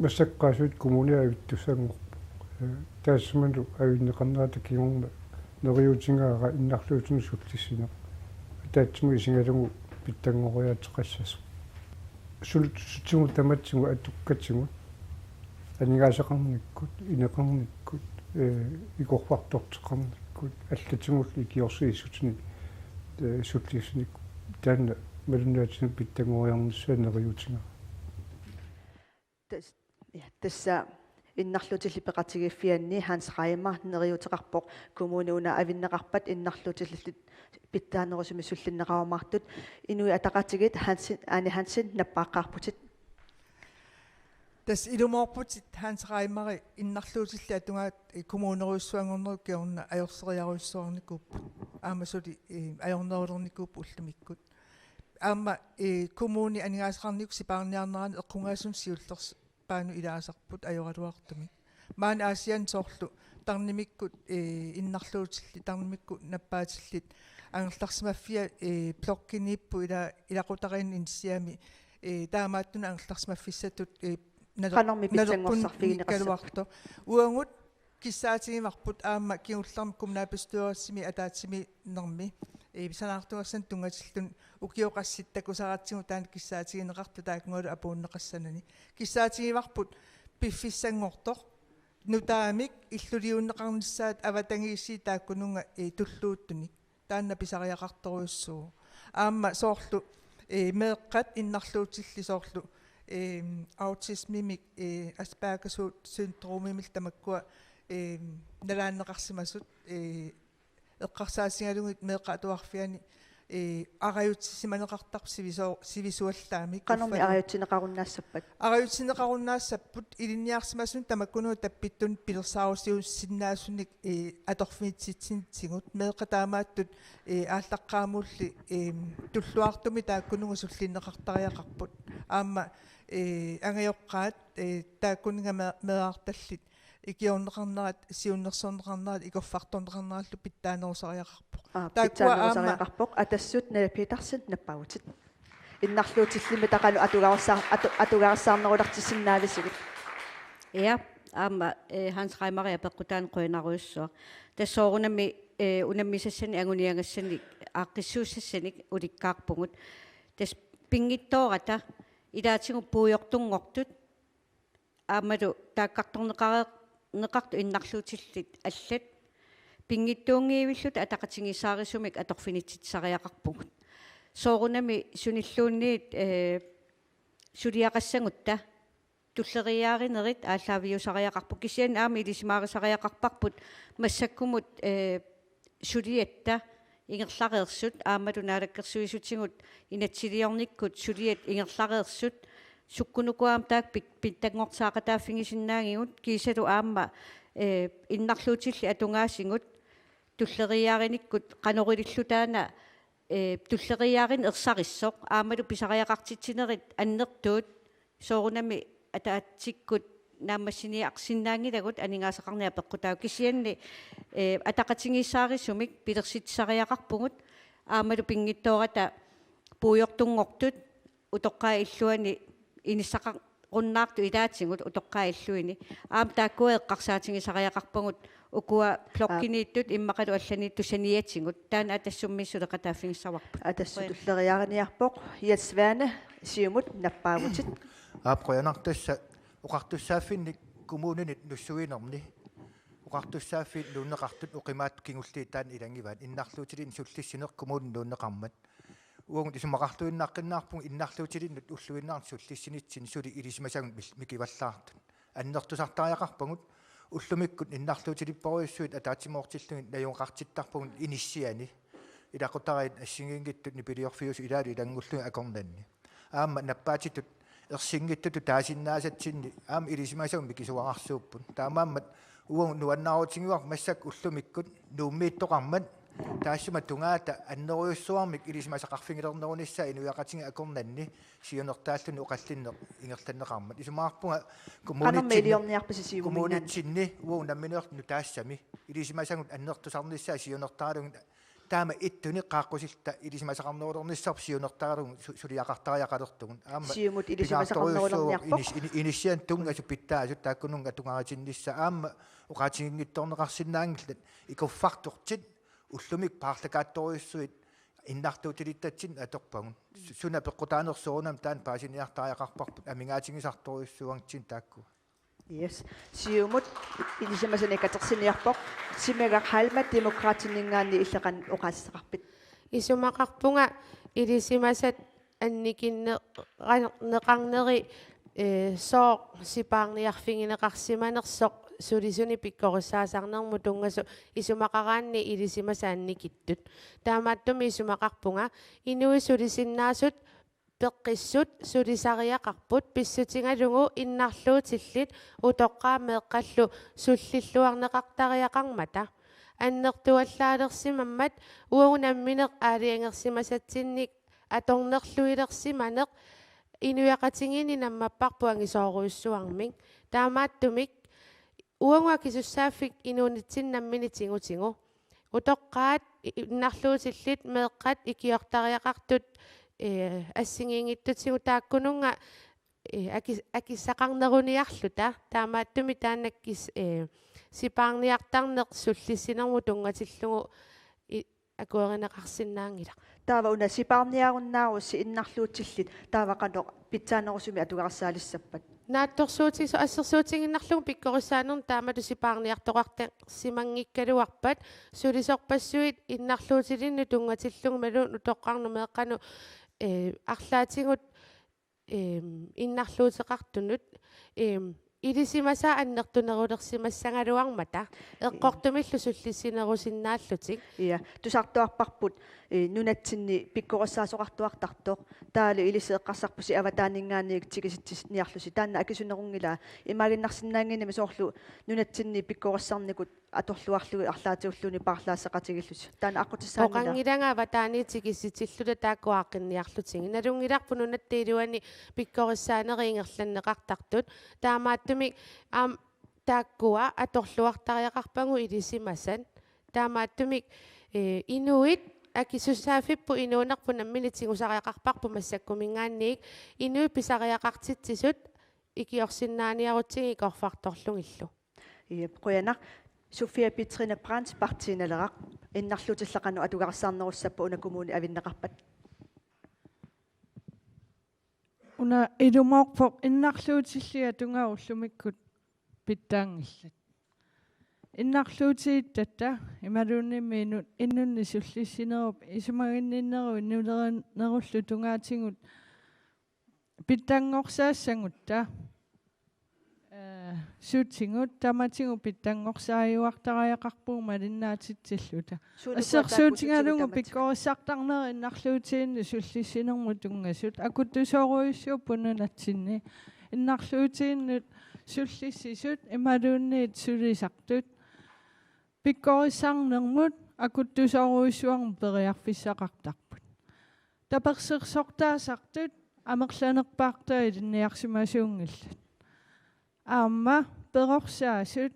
Massakkut Qaasuitsup Kommunia avittussanngorpoq. Eh, taassumannga avinneqarnerata kingorna neriuutigaara innarluutinut sullissineq. Ataatsimut isigalugu pitsanngoriaateqassasoq. Sulissutigut tamatigut atukkatigut, aningaasaqarnikkut, ineqarnikkut, eh, ikorfartorteqarnikkut, allatigullu ikiorsiissutinik, eh, sullissineq. Taanna malunnaatinut pitsanngoriarnissaa neriuutigaara. Tas-, ja, tassa innarluutillit peqatigiiffianni Hans Reimer neriuuteqarpoq kommuni una avinneqarpat innarluutillit pitsaanerusumik sullinneqarumaartut. Inuit Ataqatigiit Hansen, Ane Hansen, nappaaqqaarputit. Tassa ilumoorputit Hans Reimeri innarluutillit atugaat, eh, kommunerujussuanngornerup kingorna ajorseriarujussuarnikuupput. Aamma suli, eh, ajornerulernikuupput ullumikkut. Aamma, eh, kommuni aningaasaqarnikkut sipaarniarnerani eqqugaasumik siullerpaanut ilaasarput ajoraluartumik. Maani Aasianni soorlu tarnimikkut, eh, innarluutillit, tarnimikkut nappaatillit angerlarsimaffia, eh, blokkiniipput ila-, ilaqutariinnut inissiami, eh, taamaattunut angerlarsimaffissatut, eh, nalo-, Qanormi nalorpun pitsanngorsarfigineqassapput? Ikkaluartoq. Uagut kissaatigivarput aamma kingullermi kommunalbestyrelsimi ataatsimiinnermi, ee, sanaartugassani tunngatilluni ukioqassittakkusaratsigu taanna kissaatigineqartoq taakkununngalu apuunneqassanani. Kissaatigivarput piffissanngortoq nutaamik illuliunneqarnissaat avatangiisiit taakkununnga, ee, tulluuttunik. Taanna pisariaqartorujussuuvoq. Aamma soorlu, ee, meeqqat innarluutillit soorlu, ee, autismimik, ee, Aspergers syndromimillu tamakkua, ee, nalaanneqarsimasut, ee, eqqarsaatigalugit meeqqat atuarfianni, ee, arajutsisimaneqartarput sivisoo-, sivisuallaamik. Qanormi kuffalu- arajutsineqarunnaassapput? Arajutsineqarunnaassapput ilinniarsimasunut tamakkununnga tappittunik pilersaarusiorsinnaasunik, ee, atorfinitsitsinitsigut. Meeqqat taamaattut, ee, aallaqqaammulli, ee, tulluartumik taakkununnga sullinneqartariaqarput. Aamma, ee, angajoqqaat, ee, taakkununnga mee-, meerartallit ikiorneqarnerat, siunnersorneqarnerat, ikorfartorneqarnerallu pitsaanerusariaqarpoq. Aa, taakkua aamma pitsaanerusariaqarpoq. Atassut Nanna Petersen, nappaavutit. Innarluutillimmi taqanu atugarissaa-, atu-, atugarissaarnerulersinnaavisigit. Ja, aamma, eh, Hans Reimer apeqqutaanut qujanarujussuaq. Tassa soorunami, eh, unammisassanik anguniagassanik aaqqissuussassanik ulikkaarpugut. Tassa pinngitsoorata ilaatigut puigortunngortut aammalu taakkartorneqareer-, neqartut innarluutillit allat pinngitsuunngivilluta ataqatigiissaarisumik atorfinitsitsisariaqarpugut. Soorunami sunilluunniit, eh, suliaqassagutta tulleriiaarinerit aallaaviusariaqarput, kisianni aamma ilisimaarisariaqarparput massakkumut, eh, suliatta ingerlareersut aammalu naalakkersuisutigut inatsisiliornikkut suliat ingerlareersut sukkunuku aamma taakku pit-, pitsanngorsaaqataaffigisinnaagigut kiisalu aamma, eh, innarluutillit atugaasigut tulleriiaarinikkut qanoq ililluta taanna, eh, tulleriiaarineq ersarissoq aammalu pisariaqartitsinerit annertuut soorunami ataatsikkut naammassiniarsinnaanngilagut aningaasaqarneq apeqqutaavoq, kisianni, eh, ataqatigiissaarisumik pilersitsisariaqarpugut aammalu pinngitsoorata puigortunngortut utoqqaat illuanni inissaqarunnaartut ilaatigut utoqqaat illuini. Aamma taakkua eqqarsaatigisariaqarpagut ukua blokkiniittut immaqalu allaniittut saniatigut. Taanna Atassummi suleqataaffigissavarput. Atassut tulleriiaariniarpoq. Jens Svane, Siumut, nappaavutit. Aap, qujanaq. Tassa oqartussaaffinnik kommuninit nussuinerni oqartussaaffiit nuunneqartut oqimaatsut kingulliit taanna ilagivaat, innarluutilinnut sullissineq kommuninut nuunneqarmat. Uagut isumaqarluinnaqqinnaarpugut innarluutilinnut ulluinnarni sullissinitsinni suli ilisimasagut mil-, mikivallaartut. Annertusartariaqarpagut ullumikkut innarluutilipparujussuit ataatsimoortillugit najugaqartittarpagut inissiani. Ilaqutariit assigiinngitsut nipiliorfiusut ilaalu ilanngullugit akornanni. Aamma nappaatitut ersinngitsutut taasinnaasatsinni aamma ilisimasagut mikisuararsuupput. Taamaammat uagut nuannaarutigivarput massakkut ullumikkut Nuummiittoqarmat taassuma tungaata annerujussuarmik ilisimasaqarfigilernerunissaa inuiaqatigiit akornanni siunertaalluni oqallinneq ingerlanneqarmat. Isumaqarpunga kommunitsinni, qanormi iliorniarpisi Siumuminngaanniit? Kommunitsinni uagut nammineerluta nutaassami ilisimasagut annertusarnissaat siunertaralugit taama ittunik qaaqqusilluta ilisimasaqarnerulernissarput siunertaralugu su-, suliaqartariaqalertugut. Aamma Siumut ilisimasaqarnerulerniarpoq. Pingaartorujussuuvoq inis-, ini-, inissianik tunngasut pitsaasut taakkununnga atugaritinnissaat aamma oqaatiginngitsoorneqarsinnaanngillat, ikorfartortit ullumikkut paarlakaattorujussuit innarluutilittatsinnut atorpagut. Su-, suna peqqutaanersoq soorunami taanna paasiniartariaqarparput amigaatigisartorujussuanngitsunik taakkua. Yes. Siumut ilisimasanik katersiniarpoq. Simagaq Halme, Demokraatininngaanniit, illit qanoq oqaasissaqarpit? Isumaqarpunga ilisimasat annikinne-, neqarneri, eh, sooq sipaarniarfigineqarsimanersoq sulisunik pikkorissaasarnermut tunngasut isumaqaraanni ilisimasat annikittut. Taamaattumik isumaqarpunga inuit sulisinnaasut peqqissut sulisariaqarput pissutigalugu innarluutillit utoqqaat meeqqallu sullilluarneqartariaqarmata. Annertuallaalersimammat uagut nammineq aalajangersimasatsinnik atornerluilersimaneq inuiaqatigiinni nammapparput angisoorujussuarmik. Taamaattumik uagut akisussaaffik inuunitsinnut nammineq tigutigu. Utoqqaat i-, innarluutillit meeqqat ikiortariaqartut, eh, assigiinngitsutigut taakkununnga, eh, akis-, akissaqarneruniarluta. Taamaattumik taanna kis-, eh, sipaarniartarneq sullissinermut tunngatillugu i-, akuerineqarsinnaanngilaq. Taava una sipaarniarunnaarussi innarluutillit taava qanoq pitsaanerusumik atugarisaalissappat? Naatsorsuutigisoq assersuutigiinnarlugu pikkorissaanermut taamatut sipaarniartoqartarsimanngikkaluarpat sulisorpassuit innarluutilinnut tunngatillugu imaluunniit utoqqarnut meeqqanut, eh, arlaatigut, ehm, innarluuteqartunut, ehm, ilisimasaat annertunerulersimassagaluarmata eqqortumillu sullissinerusinnaallutik. Ja, tusartuarparput, eh, nunatsinni pikkorissaasoqartuartartoq. Taavalu ilissi eqqarsarpusi avataaninngaanniit tikisitsiniarlusi. Taanna akisunerunngilaa. Imaaginnarsinnaannginnami soorlu nunatsinni pikkorissarnikut atorluarlugit arlaatigulluunniit paarlaasseqatigiillusi. Taanna aqqutissaaginngilaat? Oqanngilanga avataaniit tikisitilluta taakku aaqqinniarlutigit. Nalunngilarput nunatta iluani pikkorissaanerit ingerlanneqartartut. Taamaattumik aamma taakkua atorluartariaqarpagut ilisimasat. Taamaattumik, eh, inuit akisussaaffipput inuunerput nammineq tigusariaqarparput massakkuminngaanniit inuit pisariaqartitsisut ikiorsinnaaniarutsigit ikorfartorlugillu. Jep, qujanaq. Sofia Petrine Brandt, Partii Naleraq. Innarluutilleqanu atugarissaarnerussappat una kommuni avinneqarpat? Una ilumoorpoq innarluutillit atugara ullumikkut pitsaanngillat. Innarluutigittatta imaluunniimmi inu-, inunnik sullissinerup isumaginninnerup inulerinerullu tungaatigut pitsanngorsaassagutta, eh, sutigut tamatigut pitsanngorsaajuartariaqarpugut malinnaatitsilluta. Suunuku assersuutigalugu taakku sutigut tamatigut? Pikkorissartarnerit innarluutiginnut sullissinermut tunngasut akuttusoorujussuupput nunatsinni. Innarluutiginnut sullissisut imaluunniit sulisartut pikkorissarnermut akuttusoorujussuarmut periarfissaqartarput. Tapersersortaasartut amerlanerpaartaat ilinniarsimasuunngillat. Aamma perorsaasut,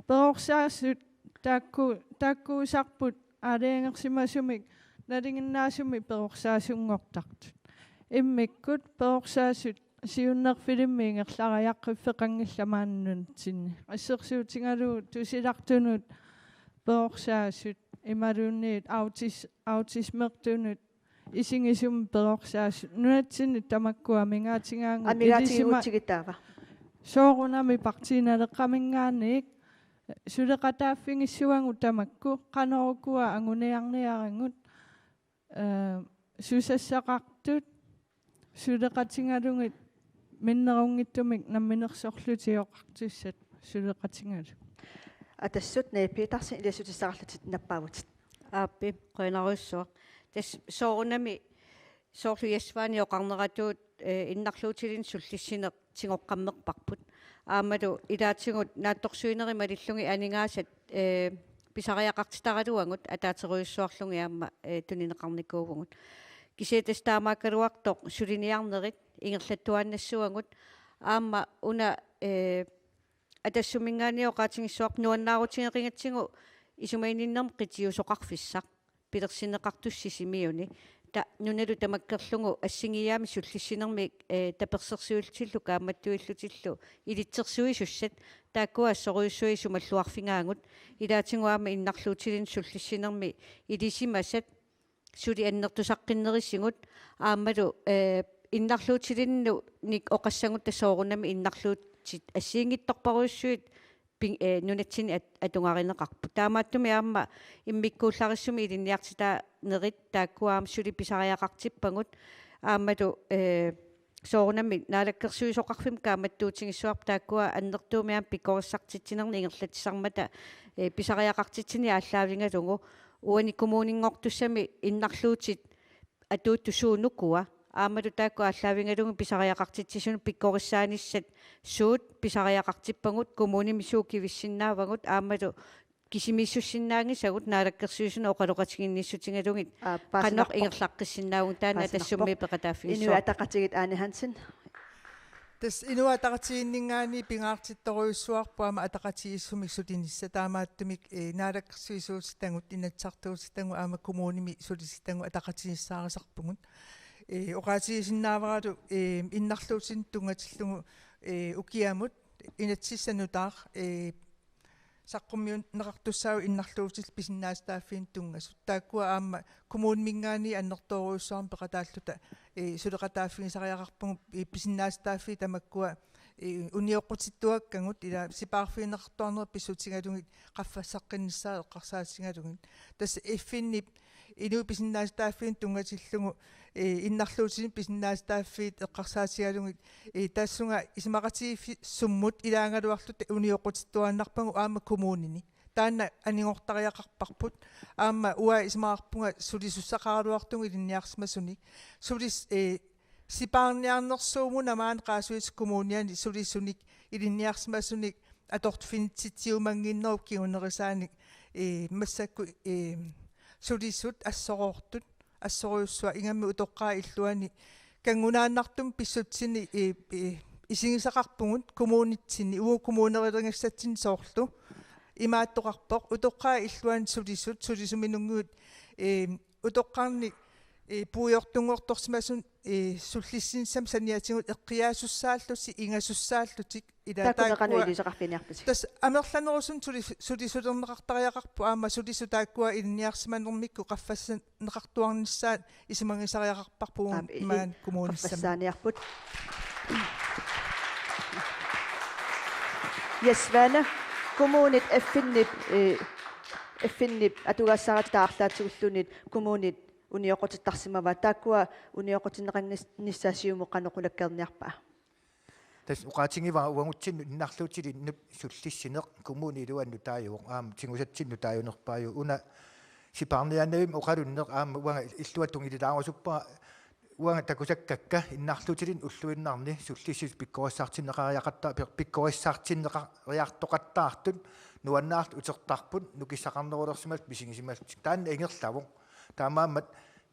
perorsaasut taakku-, taakkuusarput aalajangersimasumik nalinginnaasumik perorsaasunngortartut. Immikkut perorsaasut siunnerfilimmik ingerlariaqqiffeqanngillat maani nunatsinni. Assersuutigalugu tusilartunut perorsaasut imaluunniit autis-, autismertunut isigisumik perorsaasut nunatsinni tamakku amigaatigaagut. Amigaatigiuutsigit taava? Soorunami Partii Naleqqaminngaanniit suleqataaffigissuagut tamakku qanoq ukua anguniarniaragut, eh, susassaqartut suleqatigalugit minnerunngitsumik namminersorlutik oqartussat suleqatigalugit. Atassut Naja Petersen, iliassutissaqarlutit nappaavutit. Aappi, qujanarujussuaq. Tassa soorunami soorlu Jesvani oqarneratuut, eh, innarluutilinnut sullissineq tigoqqammerparput. Aammalu ilaatigut naatsorsuinerit malillugit aningaasat, eh, pisariaqartitaraluagut ataaserujussuarlugit aamma, eh, tunineqarnikuuvugut. Kisianni tassa taamaakkaluartoq suliniarnerit ingerlattuaannassavagut aamma una, eh, Atassumminngaanniit oqaatigissavarput nuannaarutigeqigatsigu isumaginninnermik qitiusoqarfissaq pilersinneqartussat Sisimiuni. Ta-, nunalu tamakkerlugu assigiiaammik sullissinermik, eh, tapersersuillutillu kaammattuillutillu ilitsersuisussat taakkua assorujussuaq isumalluarfigaagut. Ilaatigut aamma innarluutilinnut sullissinermi ilisimasat suli annertusaqqinnerisigut aammalu, eh, innarluutilinnik oqassagutta soorunami innarluutit assigiinngitsorpassuit pin-, eh, nunatsinni at-, atugarineqarput. Taamaattumik aamma immikkuullarissumik ilinniartitaanerit taakkua aamma suli pisariaqartippagut aammalu, eh, soorunami naalakkersuisoqarfimmut kaammattuutigissavarput taakkua annertuumik aamma pikkorissartitsinernik ingerlatsisarmata, eh, pisariaqartitsineq aallaavigalugu uani kommuninngortussami innarluutit atuuttut suut ukua aammalu taakku aallaavigalugit pisariaqartitsisunut pikkorissaanissat suut pisariaqartippagut kommunimi suut kivissinnaavagut aammalu kisimiissussinnaanngisagut naalakkersuisunut oqaloqatigiinnissutigalugit. Aap, qanoq paasinarpoq. Ingerlaqqissinnaavugut taanna. Paasinarpoq. Atassummi peqataaffigissavarput. Inuit Ataqatigiit, Ane Hansen. Tassa Inuit Ataqatigiinninngaanniit pingaartittorujussuarput aamma ataqatigiissumik sulinissaq taamaattumik, eh, naalakkersuisuutitagut, inatsisartuutitagut aamma kommunimi sulisitagut ataqatigiissaarisarpugut. Eh, oqaatigisinnaavaralu, eh, innarluutilinnut tunngatillugu, eh, ukiamut inatsisissaq nutaaq, eh, saqqummiunneqartussaapput innarluutillit pisinnaatitaaffiinut tunngasut. Taakkua aamma kommuniminngaanniit annertoorujussuarmik peqataalluta, ee, suleqataaffigisariaqarpagut, ee, pisinnaatitaaffiit tamakkua, ee, unioqqutittuakkagut ila sipaarfigineqartuarnerit pissutigalugit qaffassaqqinnissaat eqqarsaatigalugit. Tassa F N-ip inuit pisinnaatitaaffiinut tunngatillugu, ee, innarluutillit pisinnaatitaaffiit eqqarsaatigalugit, ee, tassunga isumaqatigiiffi-, summut ilaagaluarluta unioqqutittuaannarpagut aamma kommunini. Taanna anigortariaqarparput. Aamma uanga isumaqarpunga sulisussaqaraluartugut ilinniarsimasunik. Sulis-, ee, sipaarniarnersuummuna maani Qaasuitsup Kommuniani sulisunik ilinniarsimasunik atorfinitsitsiumannginnerup kingunerisaanik, ee, massakkut, ee, sulisut assoroortut, assorujussuaq ingammik utoqqaat illuanni kanngunaannartumik pissutsini, ee, ee, isigisaqarpugut kommunitsinni, uagut kommunerilerissatsinni soorlu imaattoqarpoq, utoqqaat illuanni sulisut, sulisuminunngivut, ee, utoqqarnik, ee, puigortunngortorsimasut, ee, sullissinissamut saniatigut eqqiaasussaallutik, ingasussaallutik, ila taakkua taakkua qanoq iliuuseqarfiginiarpisi? Tassa amerlanerusunik suli-, sulisulerneqartariaqarput aamma sulisut taakkua ilinniarsimanermikkut qaffassaneqartuarnissaat isumagisariaqarparput. Aap, i-, maani kommunissamut. Qaffassaaniarput. Jess Svane, kommunit F N-ip, ee, F N-ip atugassaaratitaat arlaatigut ulluni kommunit unioqqutittarsimavaat, taakkua unioqqutinneqanngis-, -nissaat Siumut qanoq qulakkeerniarpa? Tassa oqaatigivara uagutsinnut innarluutilinnut sullissineq kommunip iluani nutaajuvoq, aamma tigusatsinnut nutaajunerpaajuvoq. Una sipaarniaannavimmi oqalunneq aamma uanga illuatungililaarusuppara, uanga takusakkakka innarluutilinnut ulluinnarni sullissisut pikkorissartinneqariaqatta-, pik-, pikkorissartinneqariartoqattaartut nuannaartut utertarput nukissaqarnerulersimallutik misigisimallutik. Taanna ingerlavoq. Taamaammat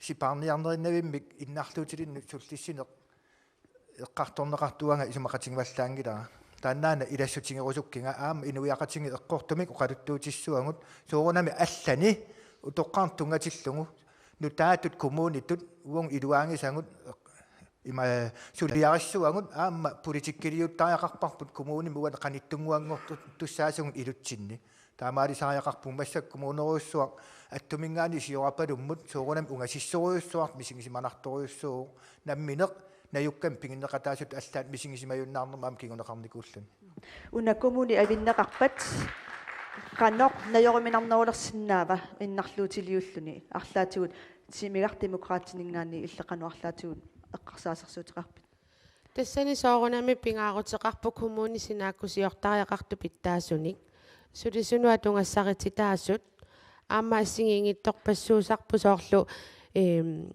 sipaarniarnerinnavimmik innarluutilinnut sullissineq eqqartorneqartuanga isumaqatigivallaanngilara. Taannaana ilassutigerusukkiga aamma inuiaqatigiit eqqortumik oqaluttuutissavagut soorunami allani utoqqarnut tunngatillugu nutaatut kommunitut uagut iluaagisagut ima suliarissavagut aamma politikkiliuttariaqarparput kommunimi uani qanittunnguanngortussaassagut ilutsinni. Taamaalisariaqarpugut massakkut kommunerujussuaq attuminngaanniit siorapalummut soorunami ungasissorujussuartut misigisimanartorujussuuvoq nammineq najukkamik piginneqataasutut allaat misigisimajunnaarnermut aamma kinguneqarnikuulluni. Una kommuni avinneqarpat qanoq najoruminarnerulersinnaava innarluutiliulluni arlaatigut Siumut Demokraatininngaanniit illit qanoq arlaatigut eqqarsaasersuuteqarpit? Tassani soorunami pingaaruteqarpoq kommuni sinaakkusiortariaqartoq pitsaasunik. Sulisunut atugassarititaasut aamma assigiinngitsorpassuusarput soorlu, eem,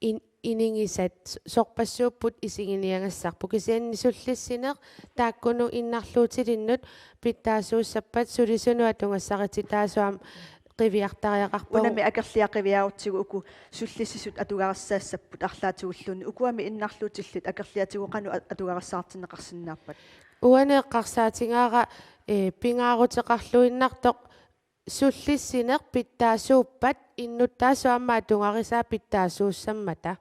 in-, inigisat sorpassuupput isiginiagassarput. Kisianni sullissineq taakkununnga innarluutilinnut pitsaasuussappat sulisunut atugassarititaasut aamma qiviartariaqarpagut. Unami akerliaq qiviarutsigu uku sullissisut atugarissaassapput arlaatigut ulluni. Ukuami innarluutillit akerliatigut qanoq a-, atugarissaartinneqarsinnaappat? Uani eqqarsaatigaara, ee, pingaaruteqarluinnartoq sullissineq pitsaasuuppat innuttaasut aamma atugarisaat pitsaasuussammata.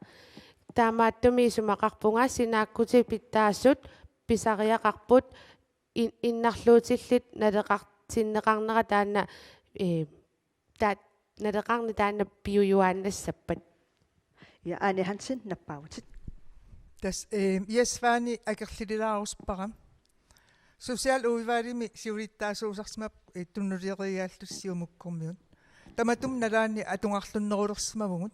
Taamaattumik isumaqarpunga sinaakkutit pitsaasut pisariaqarput in-, innarluutillit naleqartinneqarnera taanna, ee, ta-, naleqarneq taanna piujuaannassappat. Ja, Ane Hansen, nappaavutit. Tassa, ee, Jess Svane akerlililaarusuppara. Socialudvalgimi siulittaasuusarsimapput, ee, tunuliareerialluta Siumukkormiut. Tamatuma nalaani atugarlunnerulersimavugut.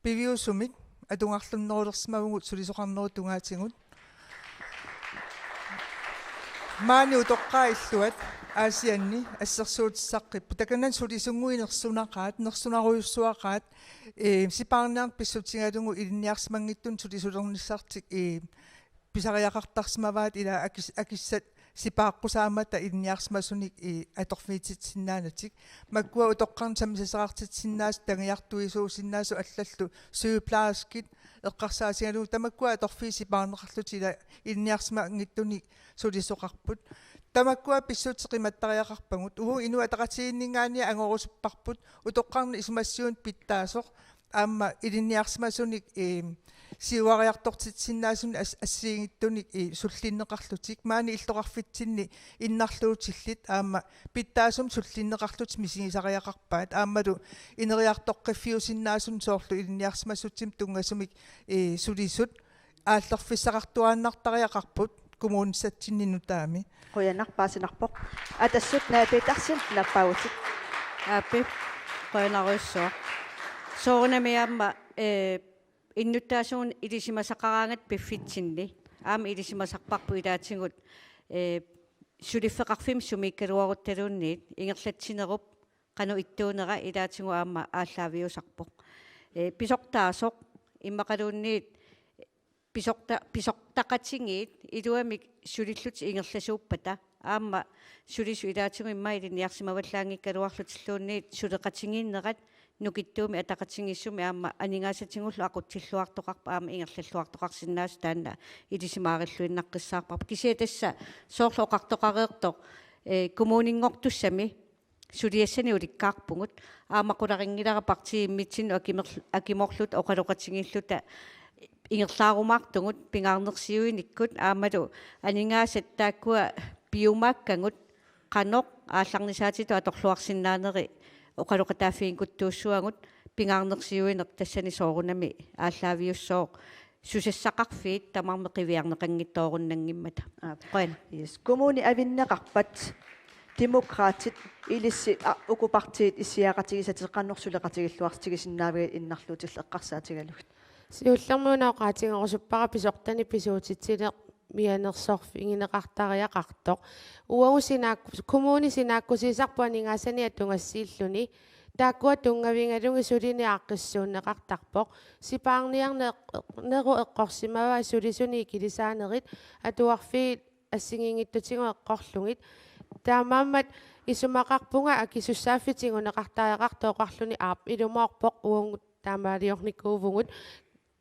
Piviusumik atugarlunnerulersimavugut sulisoqarnerup tungaatigut. Maani utoqqaat illuat Aasianni assersuutissaqqipput. Takanani sulisunnguit nersunaqaat, nersunarujussuaqaat, ee, sipaarniarneq pissutigalugu ilinniarsimanngitsunik sulisulernissartik, ee, pisariaqartarsimavaat ila akis-, akissat sipaaqqusaammata ilinniarsimasunik, ee, atorfigititsisinnaanerat. Makkua utoqqarnut sammisassaqartitsisinnaasut, tagiartuisuusinnaasut allallu, sygeplejerskit eqqarsaatigalugu tamakkua atorfiit sipaarneqarlutik ila ilinniarsimanngitsunik sulisoqarput. Tamakkua pissutsit qimattariaqarpagut. Uagut Inuit Ataqatigiinninngaanniit angorusupparput utoqqarnut isumassiuineq pitsaasoq. aamma ilinniarsimasunik, eh, siuariartortitsisinnaasunik as-, assigiinngitsunik, eh, sullinneqarlutik. Maani illoqarfitsinni innarluutillit aamma pitsaasumik sullinneqarlutik misigisariaqarpaat. Aammalu ineriartoqqiffiusinnaasunik soorlu ilinniarsimasutsimut tunngasumik, eh, sulisut aallerfissaqartuaannartariaqarput kommunissatsinni nutaami. Qujanaq, paasinarpoq. Atassut Naja Petersen, nappaavutit. Aappi, qujanarujussuaq. Soorunami aamma, eh, innuttaasunik ilisimasaqaraangatta piffitsinni. Aamma ilisimasarparput ilaatigut, eh, suliffeqarfimmik sumiikkaluaruttaluunniit ingerlatsinerup qanoq ittuunera ilaatigut aamma aallaaviusarpoq. Eh, pisortaasoq immaqaluunniit pisorta-, pisortaqatigiit iluamik sulillutik ingerlasuuppata aamma sulisut ilaatigut immaqa ilinniarsimavallaanngikkaluarlutilluunniit suleqatigiinnerat nukittuumik ataqatigiissumik aamma aningaasatigullu aqutsilluartoqarpoq aamma ingerlalluartoqarsinnaasut taanna ilisimaarilluinnaqqissaarparput. Kisianni tassa soorlu oqartoqareersoq, eh, kommuninngortussami suliassanik ulikkaarpugut. Aamma qularinngilara partiit immitsinnut akimer-, akimorluta oqaloqatigiilluta ingerlaarumaartugut pingaarnersiuinikkut aammalu aningaasat taakkua piumaakkagut qanoq aallarnisaatitut atorluarsinnaaneri oqaloqataaffiginngikuttuussuagut pingaarnersiuineq tassani soorunami aallaaviussooq susassaqarfiit tamarmik qiviarneqanngitsoorunnanngimmata. Aap. Qujan. Yes. Kommuni avinneqarpat Demokraatit ilissi a-, uku partiit issiaqatigisatit qanoq suleqatigilluartigisinnaaviuk innarluutillit eqqarsaatigalugit? Siullermik una oqaatigerusuppara pisortanik pisuutitsineq mianersorfigineqartariaqartoq. Uagut sinaak-, kommuni sinaakkusiisarput aningaasanik atugassiilluni. Taakkua tunngavigalugit sulineq aaqqissuunneqartarpoq. Sipaarniarneq-, neru eqqorsimavaa sulisunik ikilisaanerit atuarfiit assigiinngitsutigut eqqorlugit. Taamaammat isumaqarpunga akisussaaffik tiguneqartariaqartoq oqarluni aap ilumoorpoq uagut taamaaliornikuuvugut.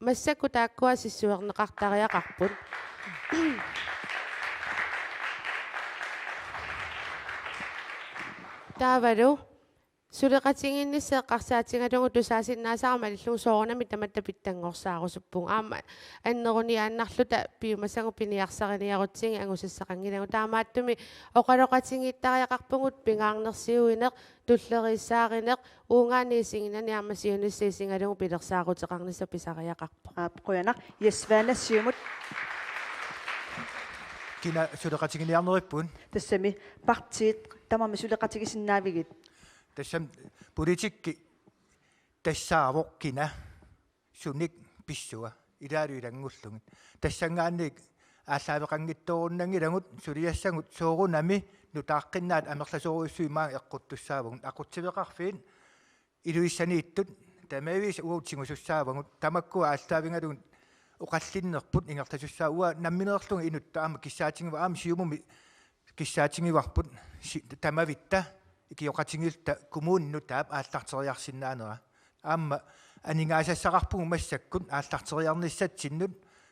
Massakkut taakkua sissuerneqartariaqarput. Taavalu suleqatigiinnissaq eqqarsaatigalugu tusaasinnaasara malillugu soorunami tamatta pitsanngorsaarusupput. Aamma anneruniaannarluta piumasagut piniarsariniarutsigit angusassaqanngilagut. Taamaattumik oqaloqatigiittariaqarpugut pingaarnersiuineq, tulleriissaarineq, uungaanniit isiginani aamma siunissaq isigalugu pilersaaruteqarnissaq pisariaqarpoq. Aap, qujanaq. Jes Svane, Siumut. Kina suleqatiginiarnerippugut? Tassami partiit tamarmik suleqatigisinnaavigit? Tassami politikki tassaavoq kina sunik pissua ilaalu ilanngullugit. Tassanngaanniit aallaaveqanngitsoorunnanngilagut suliassagut soorunami nutaaqqiinnaat amerlasoorujussuit maani eqquttussaavagut. Aqutsiveqarfiit Ilulissaniittut tamaviisa uagut tigusussaavagut, tamakkua aallaavigalugit oqallinnerput ingerlasussaavagut. Uanga nammineerlunga inuttut aamma kissaatigivarput, aamma Siumumi kissaatigivarput si-, tamavitta ikioqatigiilluta kommuninut taava aallarteriarsinnaanera. Aamma aningaasassaqarpugut massakkut aallarteriarnissatsinnut,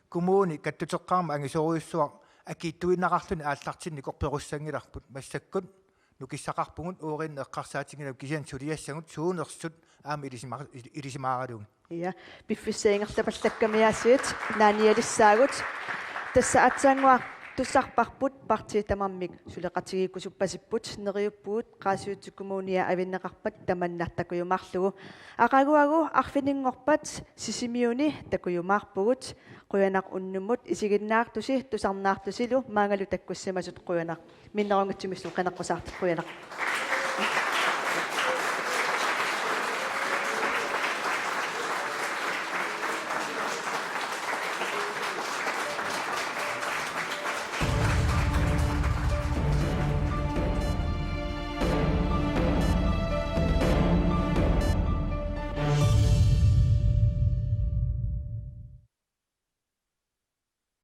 kommuni kattuteqqaarmat angisoorujussuaq akiittuinnaqarluni aallartinnikoq perussanngilarput. Massakkut nukissaqarpugut, ueriinnaq eqqarsaatigilagut kisianni suliassagut suunersut aamma ilisima-, il-, ilisimaaralugit. Ja, piffissap ingerlapallakkamiaassiit naanialissaagut. Tassa aatsaannguaq tusarparput partiit tamarmik suleqatigiikkusuppasipput, neriuppugut Qaasuitsup Kommunia avinneqarpat tamanna takujumaarlugu. Aqaguagu arfininngorpat Sisimiuni takujumaarpugut. Qujanaq unnummut isiginnaartusi, tusarnaartusilu maangalu takkussimasut qujanaq. Minnerunngitsumik qineqqusaartut, qujanaq.